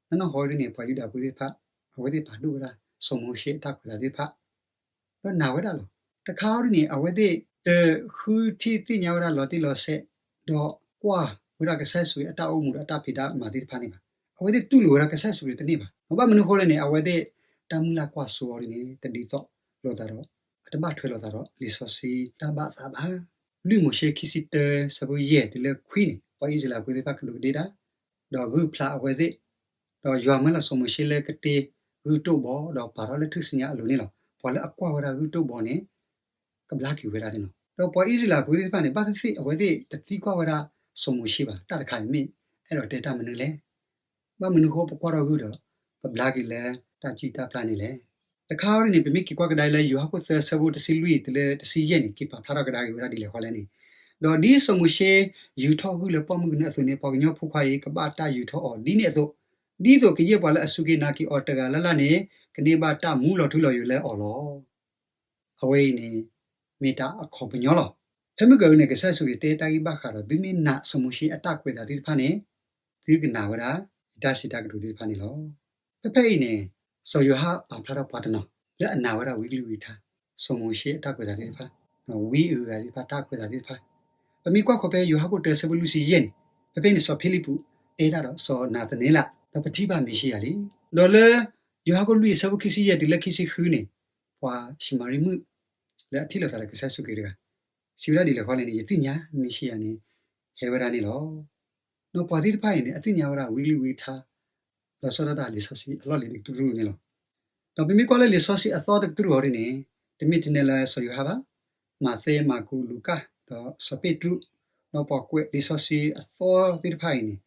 နီၢ်နီၢ်ဃီဒ်န့ၣ် ပှၤယူဒၤဖိသ့ၣ်တဖၣ် အဝဲသ့ၣ်ပာ်ဒိၣ်ဝဲဒၣ် စီၤမိၤၡ့အတၢ်ကွဲးသးသ့ၣ်တဖၣ် ဒီးနာ်ဝဲဒၣ်လီၤ. တခါအံၤဒ်န့ၣ် အဝဲသ့ၣ်တဃုထံၣ်သ့ၣ်ညါဝဲဒၣ်လီၤတံၢ်လီၤဆဲး, ဒီးကွၢ်ဝဲဒၣ်ကစၢ်ယ့ၣ်ၡူးခရံာ်အတၢ်အိၣ်မူဒီးအတၢ်ဖံးတၢ်မၤသ့ၣ်တဖၣ်န့ၣ်ဘၣ်. အဝဲသ့ၣ်တူၢ်လိာ်ဝဲဒၣ်ကစၢ်ယ့ၣ်ၡူးခရံာ်တန့ၢ်ဘၣ်. ဘၣ်မနုၤအဃိလဲၣ်န့ၣ် အဝဲသ့ၣ်တၢ်မုၢ်လၢ်ကွၢ်စိအီၤဒ်န့ၣ် တဒ်သိးလိာ်သးဒီး အတဘၣ်ထွဲလိာ်သးဒီးလံာ်စီဆှံတၢ်ဘၣ်သးဘၣ်. လွံၢ်မိၤၡ့ခံဆံတၢ ဆၢဖိယဲၢ်တုၤလၢခွံန့ၣ် ပှၤအံၣ်စရ့လးဖိသ့ၣ်တဖၣ်ကဒူးကဒ့ဒၣ် ဒီးဂုာ်ဖျးအဝဲသ့ၣ်, ဒီးယွၤမၢလီၤစီၤမိၤၡ့လၢကတ့ဂုၢ်တိၣ်ဘီ ဒီးပာ်ထီၣ်လၢထူၣ်စုညါအလိၤန့ၣ်လီၤ. ပှၤလၢအကွၢ်ဝဲဒၣ်ဂုၢ်တိၣ်ဘီန့ၣ် ကဘျါက့ၤဝဲဒၣ်န့ၣ်လီၤ. ဒီးပှၤအံၣ်စရ့လးဖိသ့ၣ်တဖၣ်န့ၣ် ဘၣ်သ့ၣ်သ့ၣ်အဝဲသ့ၣ်တသံကွၢ်ဝဲဒၣ်စီၤမိၤၡ့ဘၣ်. တၢ်တခါအံၤမ့ၢ်အဲၣ်ဒိးတဲတၢ်မနုၤလဲၣ်. ဘၣ်မနုၤဃိပကွၢ်ထီၣ်ဂုၢ်ဒီး ပဘျါက့ၤလၢတၢ်ကံၢ်တၢ်ဖျါန့ၣ်လဲၣ်. တခါအံၤန့ၣ် ပမ့ၢ်က့ၤကွၢ်ကဒါလၢယိၤဟၣ်ခိၣ်သၢဆၢဖိတဆံလွံၢ်တုၤလၢတဆံယဲၢ်န့ၣ် က့ၤပာ်ဖျါထီၣ်ကဒါက့ၤဝဲဒၣ်ဒ်လဲၣ်ဃီလဲၣ်န့ၣ်, ဒီးဒ်စီၤမိၤၡ့ယူၤထီၣ်ဂုၢ်လၢပှၢ်မုၢ်ကနၢအသိးန့ၣ် ပှၤကညီဖိခွါအံၤ ကဘၣ်တၢ်ယူၤထီၣ်အီၤဒ်န့ၣ်အသိး, ဒ်သိးကယဲၢ်ပှၤလၢအစူၢ်က့ၤနာ်က့ၤအီၤတဂၤလၢ်လၢ်န့ၣ် ကန့ၢ်ဘၣ်တၢ်မူလီၤထူလီၤယိာ်လၢအီၤလီၤ. အဝဲအံၤန့ၣ် မ့ၢ်တၢ်အခီပညီလီၤ. ဖဲမုၢ်ကၢၤအံၤန့ၣ် ကစၢ်ယ့ၣ်ၡူးခရံာ်တဲတၢ်ဂ့ၢ်ဘၣ်ဃးဒီး သုမ့ၢ်နာ်စီၤမိၤၡ့အတၢ်ကွဲးသးသ့ၣ်တဖၣ်န့ၣ် သုကနာ်ဝဲဒၣ် ယတၢ်စံးတၢ်ကတိၤသ့ၣ်တဖၣ်န့ၣ်လီၤ. ဖဲဖဲအံၤန့ၣ် စီၤယိၤဟၣ်ပာ်ဖျါထီၣ်ပှၤတနီၤ လၢအနာ်ဝဲဒၣ်ဝံအကလုၢ်ဝံအကထါ, စီၤမိၤၡ့အတၢ်ကွဲးသးသ့ၣ်တဖၣ်, ဝံအဂၤသ့ၣ်တဖၣ်တၢ်ကွဲးသးသ့ၣ်တဖၣ်, ပမ့ၢ်ကွၢ်ဃီဖဲယိၤဟၣ်ခိၣ်တၢဆၢဖိလွံၢ်ဆံယဲၢ်န့ၣ်, ဖဲဖဲန့ၣ် စီၤဖံလံးပူးတဲတၢ်ဒီးစီၤနၤသန့လး, ဒီးပထံၣ်ဘၣ်မ့ၤၡံယၤလံ. ဒီးလၢ ယိၤဟၣ်ခိၣ်လွံၢ်အဆၢဖိခံဆံယဲၢ်တုၤလၢခံဆံဃုန့ၣ်, ပှၤၡမၤရံမုၣ် လၢအထံၣ်လိာ်သးဒီးကစၢ်ယ့ၣ်ၡူးခရံာ်တဂၤ စံးဝဲဒၣ်ဒ်လဲၣ်ဃီလဲၣ်န့ၣ်, ယသ့ၣ်ညါမ့ၤၡံယၤန့ၣ် ဟဲဝဲဒၣ်န့ၣ်လီၤ. ဒီးပှၤသ့ၣ်တဖၣ်အံၤန့ၣ် အသ့ၣ်ညါဝဲဒၣ်ဝံကလုၢ်ဝံကထါ လီၤဆီဒၣ်တၢ်လံာ်စီဆှံအလီၢ်လံၤတကတြူၢ်န့ၣ်လီၤ. ဒီးပမ့ၢ်ကွၢ်လၢလံာ်စီဆှံအသီတကတြူၢ်အံၤဒ်န့ၣ်, တမ့ၢ်ထဲန့ၣ်လၢစီၤယိၤဟၣ်ဘၣ်, မးသဲ, မၢ်ကူး, လူၤကၣ်, ဒီးစီၤပ့းတရူး, ဒီးပှၤကွဲးလံာ်စီဆှံအသီသ့ၣ်တဖၣ်အံၤန့ၣ်,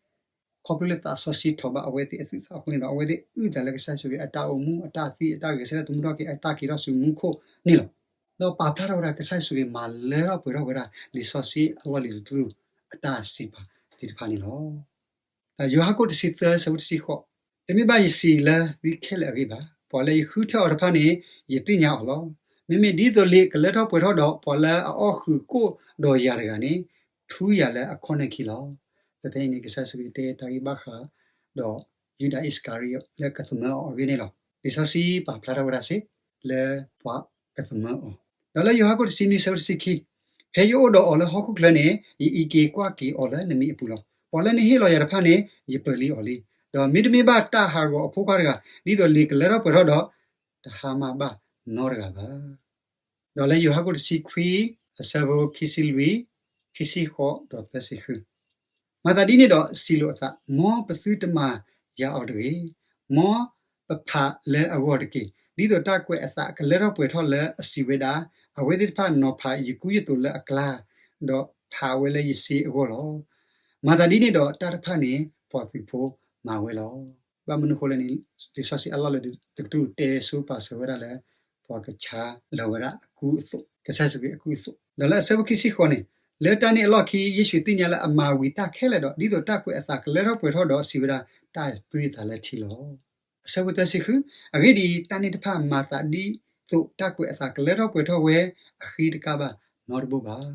ခီဖျိလၢသးစီဆှံထီၣ်ဘးအဝဲသ့ၣ်အသူၣ်အသးအဃိန့ၣ်ဒီး အဝဲသ့ၣ်အုၣ်သးလၢကစၢ်ယ့ၣ်ၡူးခရံာ်အတၢ်အိၣ်မူ, အတၢ်သံ, အတၢ်ဂဲၤဆၢထၢၣ်သမူထီၣ်က့ၤ, အတၢ်က့ၤထီၣ်ဆူမူခိၣ်န့ၣ်လီၤ. ဒီးပာ်ဖျါထီၣ်ဝဲဒၣ်ကစၢ်ယ့ၣ်ၡူးခရံာ်မၤလၢထီၣ်ပှဲၤထီၣ်ဝဲဒၣ်လံာ်စီဆှံအလီၢ်လံၤတကတြူၢ်အတၢ်စံးပာ်သ့ၣ်တဖၣ်န့ၣ်လီၤ. ဒီးယိၤဟၣ်ခိၣ်တဆံသၢဆၢဖိတဆံဃိး, တမ့ၢ်ဘၣ်ယစံးလၢသုခဲလၢာ်အဂ့ၢ်ဘၣ်. ပှၤလၢယဃုထၢအီၤတဖၣ်န့ၣ် ယသ့ၣ်ညါအီၤလီၤ. မ့မ့ၢ်ဒ်သိးလံာ်ကလၢထီၣ်ပှဲၤထီၣ်ဒီး ပှၤလၢအအီၣ်ဃုာ်ကိၣ်ဒီးယၤတဂၤန့ၣ် ထူယၤလၢအခီၣ်နၢၣ်ခံလီၤ. ဖဲဖဲအံၤန့ၣ် ကစၢ်ယ့ၣ်ၡူးခရံာ်တဲတၢ်ဂ့ၢ်ဘၣ်ဃးဒီး ယူဒၤအံၣ်စကၤရံယိးလၢကသမၢအီၤအဂ့ၢ်န့ၣ်လီၤ. လံာ်စီဆှံပာ်ဖျါထီၣ်ဝဲဒၣ်စ့ၢ် လၢပှၤကသမၢအီၤ, ဒီးလၢယိၤဟၣ်ခိၣ်တဆံနွံဆၢဖိတဆံခံ, ဖဲယအိၣ်ဒီးအီၤလၢဟီၣ်ခိၣ်ချၢန့ၣ် ယအံးက့ၤကွၢ်က့ၤအီၤလၢနမံၤအပူၤလီၤ. ပှၤလၢနဟ့ၣ်လီၤယၤတဖၣ်န့ၣ် ယပၢၤလံအီၤလံ. ဒီးမ့တမ့ၢ်ဘၣ်တၢ်ဟးဂီၤအဖိခွါတဂၤ, ဒ်သိးလံာ်ကလၢထီၣ်ပှဲၤထီၣ်ဒီး တဟါမၢ်ဘၣ်နီတဂၤဘၣ်. ဒီးလၢယိၤဟၣ်ခိၣ်တဆံခွံ အဆၢဖိခံဆံလွံၢ်, ခံဆံဃိး ဒီးသၢဆံဃု, မၤသးဒ်န့ၣ်ဒီးစံးလိာ်အသး, မ်ပသုတမၤယၤအီၤတဂ့ၤ, မ်ပဖးလၢအဂီၢ်တက့ၢ်. ဒ်သိးတၢ်ကွဲးအသးကလၢထီၣ်ပှဲၤထီၣ်လၢအစံးဝဲဒၣ်, အဝဲသ့ၣ်တဖၣ်နီၤဖးယကုယသိးလၢအကျါ, ဒီးဖးဝဲလၢယစ့အဂီၢ်လီၤ. မၤသးဒ်န့ၣ်ဒီးတၢ်တဖၣ်န့ၣ် ပှၤသုးဖိမၤဝဲလီၤ. ဘၣ်မနုၤအဃိလဲၣ်န့ၣ်, လံာ်စီဆှံအလီၢ်လံၤတကတြူၢ်တဲဆိပာ်စၢၤဝဲဒၣ်လၢ ပှၤကဆါလီၤဝဲဒၣ်အကူအသိး, ကစၢ်ယ့ၣ်ၡူးခရံာ်အကူအသိး, ဒီးလၢအဆၢဖိခံဆံဃိးန့ၣ်, လၢတၢ်န့ၣ်အလီၢ်ခံ ယ့ၣ်ၡူးသ့ၣ်ညါလၢအမၤဝံၤတၢ်ခဲလၢာ်ဒီး ဒ်သိးတၢ်ကွဲးအသးကလၢထီၣ်ပှဲၤထီၣ်ဒီးစံးဝဲဒၣ်, တၢ်သွံၣ်အသးလၢထံလီၤ. အဆၢဖိသၢဆံဃု, အဂ့ၢ်ဒ်အံၤ, တၢ်န့ၣ်တဖၣ်မၤသးဒ်သိးတၢ်ကွဲးအသးကလၢထီၣ်ပှဲၤထီၣ်ဝဲအဃံတကါဘၣ်နီတဘိဘၣ်.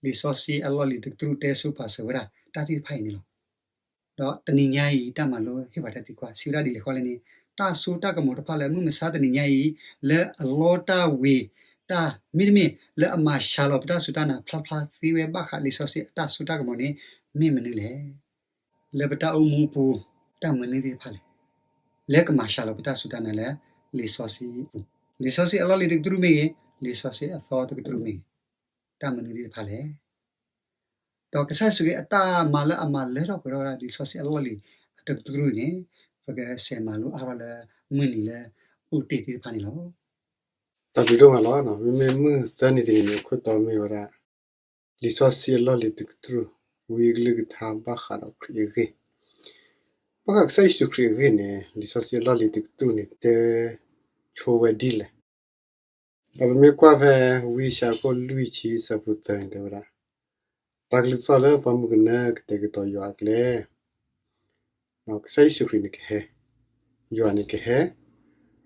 လံာ်စီဆှံအလီၢ်လံၤတကတြူၢ်တဲဆိပာ်စၢၤဝဲဒၣ်တၢ်သ့ၣ်တဖၣ်အံၤန့ၣ်လီၤ. ဒီးတနံၤညါအံၤ တၢ်မၤလိဟ့ၣ်ပှၤတၢ်သံကွၢ် စံးဝဲဒၣ်ဒ်လဲၣ်ဃီလဲၣ်န့ၣ်, တၢ်စိတၢ်ကမီၤတဖၣ်လၢမုၢ်မဆါတနံၤညါအံၤ လၢအလီတၢ်ဝ့ၤတၢ် မ့တမ့ၢ်လၢအမၤစှၤလီၤပတၢ်စူၢ်တၢ်နာ် ဖျါဖျါသ့ဝဲဘၣ်ဃးလံာ်စီဆှံအတၢ်စိတၢ်ကမီၤန့ၣ် မ့ၢ်မနုၤလဲၣ်. လၢပတၢ်အိၣ်မူအပူၤ တၢ်မနုၤသ့ၣ်တဖၣ်လဲၣ် လၢကမၤစှၤလီၤပတၢ်စူၢ်တၢ်နာ်လၢလံာ်စီဆှံအပူၤ. လံာ်စီဆှံအလီၢ်လံၤတကတြူၢ်မ့ၢ်ဂ့ၤ, လံာ်စီဆှံအသီတကတြူၢ်မ့ၢ်ဂ့ၤ, တၢ်မနုၤသ့ၣ်တဖၣ်လဲၣ်. ဒီးကစၢ်ယ့ၣ်ၡူးခရံာ်အတၢ်မၤလၢအမၤလၢထီၣ်ပှဲၤထီၣ်ဝဲဒၣ်လံာ်စီဆှံအလီၢ်လံၤအတကတြူၢ်န့ၣ်, ပကစးမၤလိအါထီၣ်လၢမုၢ်နံၤလၢအအိၣ်တ့ၢ်သ့ၣ်တဖၣ်န့ၣ်လီၤ. တၢ်ဘျုးဒိၣ်မးလီၤ. မ့မ့ၢ်မုၢ်သၢနံၤတနံၤန့ၣ် အခိၣ်တီမ့ၢ်ဝဲဒၣ် လံာ်စီဆှံအလီၢ်လံၤတကတြူၢ်, ဝံအကလုၢ်ကထါဘၣ်ဃးဒီးခရံာ်အဂ့ၢ်, ဘၣ်ဃးကစၢ်ယ့ၣ်ၡူးခရံာ်အဂ့ၢ်န့ၣ် လံာ်စီဆှံအလီၢ်လံၤတကတြူၢ်န့ၣ် တဲဆိဝဲဒ်လဲၣ်. ဒီးပမ့ၢ်ကွၢ်ဖဲ ဝံယၡါယၤအခိၣ်လွံၢ်ဆံအဆၢဖိသၢန့ၣ် တဲဝဲဒၣ်, တၢ်ကလုၢ်သီၣ်လၢပှၢ်မုၢ်ကနၢကတဲာ်ကတီၤယွၤအကျဲ ကစၢ်ယ့ၣ်ၡူးခရံာ်န့ၣ်ကဟဲ, ယွၤန့ၣ်ကဟဲ,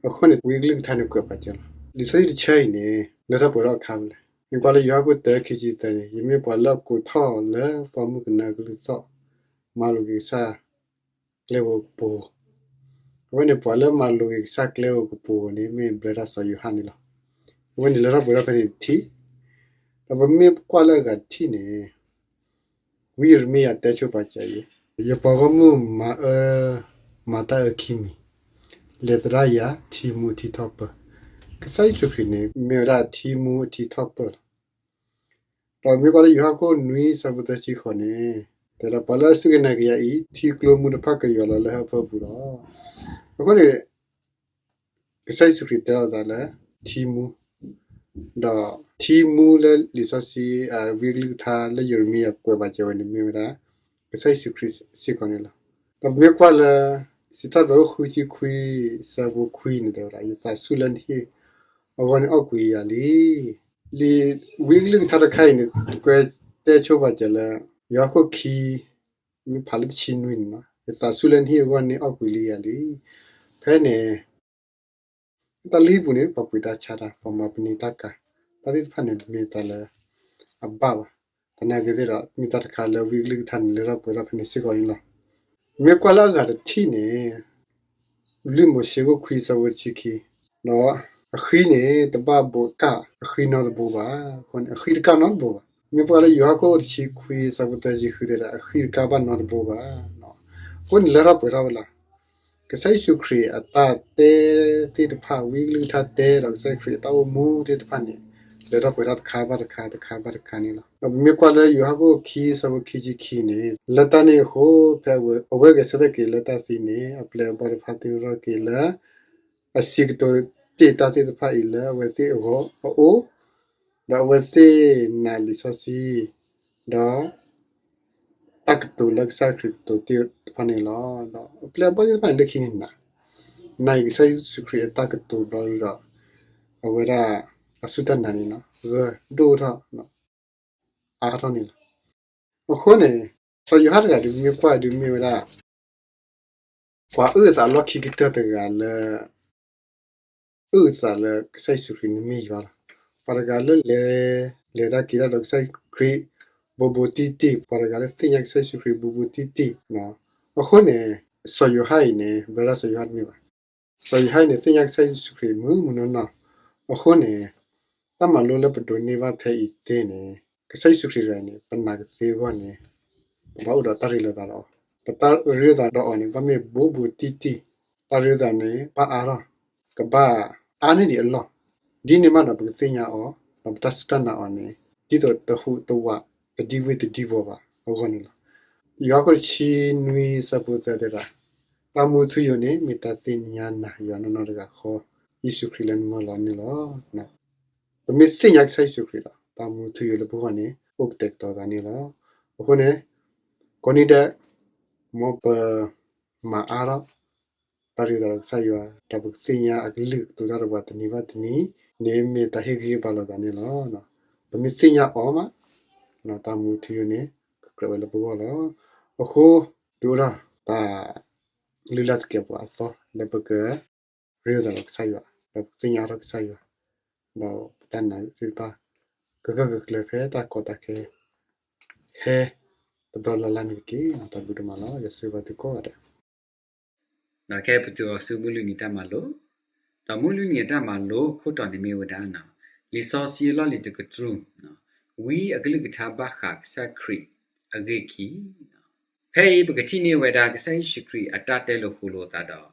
အဃိန့ၣ် ဝံအကလုၢ်ကထါန့ၣ်ကွဲးပာ်စၢၤလီၤ. လံာ်စီဆှံတဆၢအံၤန့ၣ် လၢထီၣ်ပှဲၤထီၣ်အခါဖဲလဲၣ်. မ့ၢ်ကွၢ်လၢယိၤဟၣ်ခိၣ်တၢ ခံဆံသၢန့ၣ်, ယမ့ၢ်ပှၤလၢအကိးထီၣ်လၢပှၢ်မုၢ်ကနၢအကလုၢ်သီၣ်, မၤလိာ်က့ၤကစၢ်ကျဲဧိၤကပူၤဧိၤ. အဝဲန့ၣ်ပှၤလၢမၤလိာ်က့ၤကစၢ်ကျဲဧိၤကပူၤဧိၤန့ၣ် မ့ၢ်ဘျၢတၢ်စီၤယိၤဟၣ်န့ၣ်လီၤ. အဝဲန့ၣ်လၢထီၣ်ပှဲၤထီၣ်ဖဲန့ၣ်တထံၣ်, ဒီးပမ့ၢ်ကွၢ်လၢအဂၤတထံၣ်န့ၣ် ဝံယံးရမံယၤတဲဆိပာ်စၢၤအံၤ, ယပှၤဂီၢ်မုၢ်မၤအၢ မၤတၢ်အၢခံမံၤ, လဲၤသဒၣ်ယၤထံမူအထံထီၣ်ပၢၢ်. ကစၢ်ယ့ၣ်ၡူးခရံာ်န့ၣ် မ့ၢ်ဝဲဒၣ်ထံမူအထံထီၣ်ပၢၢ်လီၤ. ဒီးမ့ၢ်ကွၢ်လၢယိၤဟၣ်ခိၣ်နွံဆၢဖိသၢဆံဃိးန့ၣ်, တဲဒၣ်ပှၤလၢအစူၢ်က့ၤနာ်က့ၤယၤအံၤ ထံကျိမူတဖၣ်ကယွၤလီၤလၢဟၢဖၢပူၤလီၤ. အဃိန့ၣ် ကစၢ်ယ့ၣ်ၡူးခရံာ်တဲထီၣ်သးလၢထံမူ, ဒီးထံမူလၢလံာ်စီဆှံ ဝံအကလုၢ်ကထါလၢယံးရမံယၤကွဲးပာ်စၢၤဝဲန့ၣ် မ့ၢ်ဝဲဒၣ် ကစၢ်ယ့ၣ်ၡူးခရံာ်စ့ၢ်ကီးန့ၣ်လီၤ. ဒီးပမ့ၢ်ကွၢ်လၢ စံးထီၣ်ပတြၢၤခိၣ်ဃုဆံခွံ ဆၢဖိခွံန့ၣ်တဲဝဲဒၣ် ယသးဆူၣ်လၢနဟ့ၣ်အဂီၢ်န့ၣ်အီၣ်ကွံာ်ယၤလံ. လံာ်ဝံအကလုၢ်ကထါတခါအံၤန့ၣ် ကွဲးတဲဆိပာ်စၢၤလၢ ယိၤဟၣ်ခိၣ်ခံ မ့ၢ်ဖးလၢတဆံနွံန့ၣ်, ယသးဆူၣ်လၢနဟ့ၣ်အဂီၢ်န့ၣ်အီၣ်ကွံာ်လံယၤလံ. ဖဲန့ၣ် တၢ်လုၢ်ဟံၣ်ပူၤန့ၣ် ပှၤပှ့ၤတၢ်ဆါတၢ်, ပှၤမၤပနံာ်တၢ်ကၤ, တၢ်သ့ၣ်တဖၣ်န့ၣ် မ့ၢ်တၢ်လၢအဘၣ်ဘၣ်. သနာ်က့သ့ၣ်ဒီး မ့ၢ်တၢ်တခါလၢဝံအကလုၢ်ကထါန့ၣ် လၢထီၣ်ပှဲၤထီၣ်ဖဲန့ၣ်စ့ၢ်ကီးန့ၣ်လီၤ. မ့ၢ်ကွၢ်လၢအဂၤတထံၣ်န့ၣ် လွံၢ်မိၤၡ့ခိၣ်ခွံဆၢဖိတဆံခံ, ဒီးအဃံန့ၣ် တဘၣ်ဘိးကၢ်အဃံနီတဘိဘၣ်. အဃိန့ၣ် အဃံတကၢ်နီတဘိဘၣ်. မ့ၢ်ပကွၢ်လၢယိၤဟၣ်ခိၣ်တဆံခွံဆၢဖိသၢဆံဃုတဲဒၣ် အဃံတကၢ်ဘၣ်နီတဘိဘၣ်. အဃိန့ၣ် လၢထီၣ်ပှဲၤထီၣ်ဝဲလီၤ. ကစၢ်ယ့ၣ်ၡူးခရံာ်အတၢ်တဲသ့ၣ်တဖၣ် ဝံအကလုၢ်ကထါတဲဒီးကစၢ်ယ့ၣ်ၡူးခရံာ်အတၢ်အိၣ်မူသ့ၣ်တဖၣ်န့ၣ် လၢထီၣ်ပှဲၤထီၣ်တခါဘၣ်တခါ တခါဘၣ်တခါန့ၣ်လီၤ. ဒီးပမ့ၢ်ကွၢ်လၢယိၤဟၣ်ခိၣ်ခံဆၢဖိခံဆံခံန့ၣ် လၢတၢ်န့ၣ်အဃိ ဖဲအဝဲဂဲၤဆၢထၢၣ်က့ၤလၢတၢ်သံန့ၣ် အပျဲၢ်အဘီၣ်တဖၣ်သ့ၣ်နီၣ်ထီၣ်က့ၤလၢ အစံးကတိၤတ့ၢ်တၢ်သ့ၣ်တဖၣ်အံၤလၢအဝဲသ့ၣ်အဂီၢ်အအိၣ်, ဒီးအဝဲသ့ၣ်နာ်လံာ်စီဆှံ, ဒီး တၢ်ကတိၤလၢကစၢ်ခရံာ်ကတိၤတ့ၢ်တဖၣ်န့ၣ်လီၤ. ဒီးအပျဲၢ်အဘီၣ်သ့ၣ်တဖၣ်န့ၣ်လၢခံန့ၣ်နာ်, နာ်က့ၤကစၢ်ယ့ၣ်ၡူးခရံာ်အတၢ်ကတိၤဒီးဒီး အဝဲဒၣ်အစူၢ်တၢ်နာ်န့ၣ်လီၤ ဂၢၢ်ဒိၣ်ထီၣ် အါထီၣ်န့ၣ်လီၤ. အဃိန့ၣ် စီၤယိၤဟၣ်တဂၤဒုးမ့ၢ်ကွၢ်ဒုးမ့ၢ်ဝဲဒၣ် ပှၤအုၣ်အသးလီၢ်ခံကတၢၢ်တဂၤလၢ အုၣ်အသးလၢကစၢ်ယ့ၣ်ၡူးခရံာ်န့ၣ်မ့ၢ်ယွၤလီၤ. ပှၤတဂၤလၢလဲၤ လဲၤတၢ်က့ၤတၢ်ဒီးကစၢ်ခရံာ် ဘူးဘူးတံၢ်တံၢ်, ပှၤတဂၤလၢသ့ၣ်ညါကစၢ်ယ့ၣ်ၡူးခရံာ်ဘူးဘူးတံၢ်တံၢ်. အဃိန့ၣ် စီၤယိၤဟၣ်အံၤန့ၣ် ဘျၢဒၣ်စီၤယိၤဟၣ်တမ့ၢ်ဘၣ်. စီၤယိၤဟၣ်အံၤန့ၣ် သ့ၣ်ညါကစၢ်ယ့ၣ်ၡူးခရံာ်မုၢ်မုၢ်နီၢ်နီၢ်. အဃိန့ၣ် တၢ်မၤလိလၢပဒိးန့ၢ်ဘၣ်ဖဲအံၤသ့န့ၣ် ကစၢ်ယ့ၣ်ၡူးခရံာ်တဂၤန့ၣ် ပနာ်ကသ့အဂီၢ်န့ၣ် ပဘၣ်အိၣ်ဒီးတၢ်ရ့လိာ်သးဒီးအီၤ, ပတၢ်ရ့လိာ်သးဒီးအီၤန့ၣ် ဘၣ်မ့ၢ်ဘူးဘူးတံၢ်တံၢ်, တၢ်ရ့လိာ်သးန့ၣ် ဘၣ်အါထီၣ်, ကဘၣ်အါန့ၢ်ဒံးအလီၢ်, ဒ်န့ၣ်မးဒီးပကသ့ၣ်ညါအီၤ ဒီးပတၢ်စူၢ်တၢ်နာ်အီၤန့ၣ် ဒ်သိးတဟူးတဝး တဒံဝ့ၢ်တဒံဝီၤဘၣ်အဂီၢ်န့ၣ်လီၤ. ယိၤဟၣ်ခိၣ်တဆံနွံဆၢဖိသၢတဲဒၣ်, တၢ်မူထူယိာ်န့ၣ် မ့ၢ်တၢ်သ့ၣ်ညါနၤယွၤနီၢ်နီၢ်တဂၤဃီ, ယ့ၣ်ၡူးခရံာ်လၢနမၢလီၤန့ၣ်လီၤ. ပမ့ၢ်သ့ၣ်ညါကစၢ်ယ့ၣ်ၡူးခရံာ်ဒီး တၢ်မူထူယိာ်လၢပဂီၢ်န့ၣ် အိၣ်ကတဲာ်ကတီၤသးန့ၣ်လီၤ. အဃိန့ၣ် ကိးနံၤဒဲး မ်ပမၤအါထီၣ် တၢ်ရ့သးဒီးကစၢ်ယွၤ, ဒီးပကသ့ၣ်ညါအကလုၢ်ကထါတၢ်ဒီးပှၤတနံၤဘၣ်တနံၤန့ၣ် မ့ၢ်တၢ်ဟ့ၣ်ဂံၢ်ဟ့ၣ်ဘါလိာ်သးန့ၣ်လီၤ. ပမ့ၢ်သ့ၣ်ညါအီၤမး, တၢ်မူထူယိာ်န့ၣ် ကကြၢးဝဲလၢပဂီၢ်လီၤ. အဃိ ဒုးအိၣ်ထီၣ်တၢ်လုၢ်လၢ်သကဲးပဝးအသီ လၢပက ရ့သးဒီးကစၢ်ယွၤ, ဒီးပကသ့ၣ်ညါထီၣ်ကစၢ်ယွၤ, ဒီးပတၢ်နာ်သ့ၣ်တဖၣ် ကဂၢၢ်ကကျၢၤဖဲတၢ်ကီတၢ်ခဲ ဟဲတဘျီလၢ်လၢ်န့ၣ်တက့ၢ်. တၢ်ဘျုးဒိၣ်မးလီၤ. ယွၤဆိၣ်ဂ့ၤဘၣ်သုကိးဂၤဒဲး. ဒီးခဲအံၤပတုၤအီၤဆူမုၢ်လွံၢ်နံၤတၢ်မၤလိ, ဒီးမုၢ်လွံၢ်နံၤအတၢ်မၤလိခိၣ်တီန့ၣ်မ့ၢ်ဝဲဒၣ် လံာ်စီဆှံအလီၢ်လံၤတကတြူၢ်, ဝံအကလုၢ်ကထါဘၣ်ဃးကစၢ်ခရံာ်အဂ့ၢ်ခံ ဖဲအံၤပကထံၣ်န့ၢ်ဝဲဒၣ်ကစၢ်ယ့ၣ်ၡူးခရံာ်အတၢ်တဲလိာ်ဃိလိာ်အသးဒီး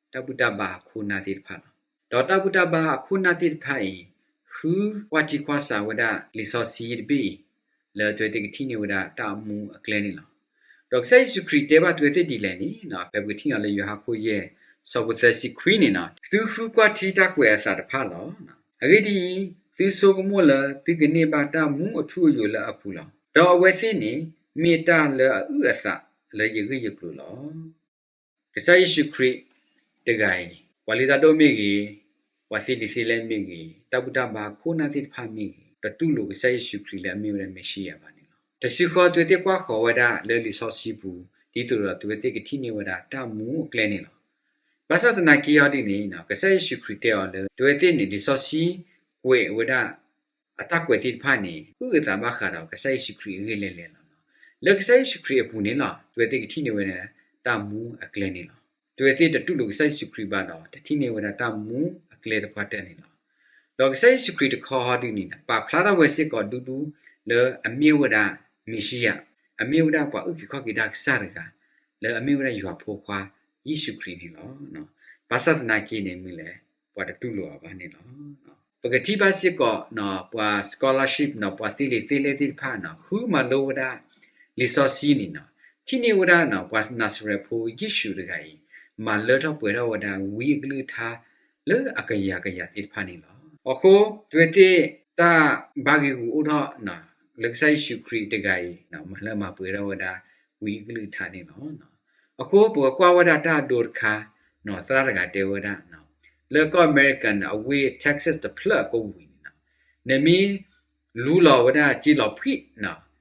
တၢ်ဘူၣ်တၢ်ဘါအခိၣ်အနၢ်သ့ၣ်တဖၣ်လီၤ. ဒီးတၢ်ဘူၣ်တၢ်ဘါအခိၣ်အနၢ်သ့ၣ်တဖၣ်အံၤ ဃုကွၢ်ထံကွၢ်ဆးဝဲဒၣ်လံာ်စီဆှံတဘ့ၣ်အံၤ လၢအဝဲသ့ၣ်ကထံၣ်န့ၢ်ဝဲဒၣ်တၢ်မူအကျဲန့ၣ်လီၤ. ဒီးကစၢ်ယ့ၣ်ၡူးခရံာ်တဲဘၣ်အဝဲသ့ၣ်ဒ်လဲၣ်န့ၣ် ဖဲပကထံၣ်န့ၢ်လၢယိၤဟၣ်ခိၣ်ယဲၢ် ဆၢဖိသၢဆံခွံန့ၣ်, သုဃုကွၢ်ထံတၢ်ကွဲးအသးတဖၣ်လီၤ. အဂ့ၢ်ဒ်အံၤ, သုဆိကမိၣ်လၢသုကန့ၢ်ဘၣ်တၢ်မူအထူအယိာ်လၢအပူၤလီၤ. ဒီးအဝဲသ့ၣ်န့ၣ် မ့ၢ်တၢ်လၢအအုၣ်အသးလၢယဂ့ၢ်ယကျိၤလီၤ. ကစၢ်ယ့ၣ်ၡူးခရံာ်တဂၤအံၤ ပှၤလုၢ်တၢ်ဒိၣ်မ့ၢ်ဂ့ၤ, ပှၤသ့လံာ်သ့လဲၢ်မ့ၢ်ဂ့ၤ, တၢ်ဘူၣ်တၢ်ဘါအခိၣ်အနၢ်သ့ၣ်တဖၣ်မ့ၢ်ဂ့ၤ, တတူၢ်လိာ်ကစၢ်ယ့ၣ်ၡူးခရံာ်လၢအမ့ၢ်ဝဲဒၣ်မ့ၣ်ၡံယၤဘၣ်န့ၣ်လီၤ. တစုဃီအဝဲသ့ၣ်ကွၢ်ဃီၤဝဲဒၣ်လၢလံာ်စီဆှံပူၤ ဒ်သိးဒီးအဝဲသ့ၣ်ကထံၣ်န့ၢ်ဝဲဒၣ်တၢ်မူအကျဲန့ၣ်လီၤ. ဘၣ်ဆၣ်သနာ်က့အီၤဒ်န့ၣ် ကစၢ်ယ့ၣ်ၡူးခရံာ်တဲအီၤလၢ အဝဲသ့ၣ်န့ၣ် လံာ်စီဆှံကွဲးဝဲဒၣ် အတၢ်ကွဲးသ့ၣ်တဖၣ်န့ၣ် အုၣ်အသးဘၣ်ဃးဒီးကစၢ်ယ့ၣ်ၡူးခရံာ်အဂ့ၢ်လဲၣ်လဲၣ်လီၤ. လၢကစၢ်ယ့ၣ်ၡူးခရံာ်အပူၤန့ၣ်လီၤ အဝဲသ့ၣ်ကထံၣ်န့ၢ်ဝဲဒၣ်တၢ်မူအကျဲန့ၣ်လီၤ. အဝဲသ့ၣ်တတူၢ်လိာ်ကစၢ်ယ့ၣ်ၡူးခရံာ်ဘၣ်ဒီး တထံၣ်န့ၢ်ဝဲဒၣ်တၢ်မူအကျဲသပှၢ်တၢၢ်န့ၣ်လီၤ. ဒီးကစၢ်ယ့ၣ်ၡူးခရံာ်တခီဟီဒ်န့ၣ် ပာ်ဖျါထီၣ်ဝဲစ့ၢ်ကီးဒူဒူလၢအမ့ၢ်ဝဲဒၣ်မ့ၣ်ၡံယၤ, အမ့ၢ်ဝဲဒၣ်ပှၤအုၣ်က့ၤခီၣ်က့ၤတၢ်ကစၢ်တဂၤ, လၢအမ့ၢ်ဝဲဒၣ်ယွၤဖိခွါ ယ့ၣ်ၡူးခရံာ်န့ၣ်လီၤ. ဘၣ်ဆၣ်သနာ်က့န့ၣ်မ့ၢ်လဲၣ် ပှၤတတူၢ်လိာ်အီၤဘၣ်န့ၣ်လီၤ. ပကထံၣ်ဘၣ်စ့ၢ်ကီး ပှၤ scholarship န့ၣ် ပှၤသ့လံာ်သ့လဲၢ်သ့ၣ်တဖၣ်န့ၣ် ဃုမၤလိဝဲဒၣ် လံာ်စီဆှံန့ၣ် ထံၣ်န့ၢ်ဝဲဒၣ် ပှၤနၤစရဲးဖိယ့ၣ်ၡူးတဂၤအံၤ မၤလၢထီၣ်ပှဲၤထီၣ်ဝဲဒၣ်ဝံအကလုၢ်ကထါ လၢအကယၤကယၤသ့ၣ်တဖၣ်န့ၣ်လီၤ. အဃိ အဝဲသ့ၣ်တၢ်ဘၣ်ဂံာ်ဂူာ်အိၣ်ထီၣ် လၢကစၢ်ယ့ၣ်ၡူးခရံာ်တဂၤအံၤ မၤလၢမၤပှဲၤထီၣ်ဝဲဒၣ် ဝံအကလုၢ်ကထါန့ၣ်လီၤ. အဃိပကကွၢ်ဝဲဒၣ်တၢ်အဒိတခါ သရၣ်တဂၤတဲဝဲဒၣ် လၢကီၢ်အမဲရကၤန့ၣ် အဝ့ၢ် Texas တဖျၢၣ်အကိးဝံၤန့ၣ် နမ့ၢ်လူလီၤဝဲဒၣ်စ့လီၤဖှံၣ်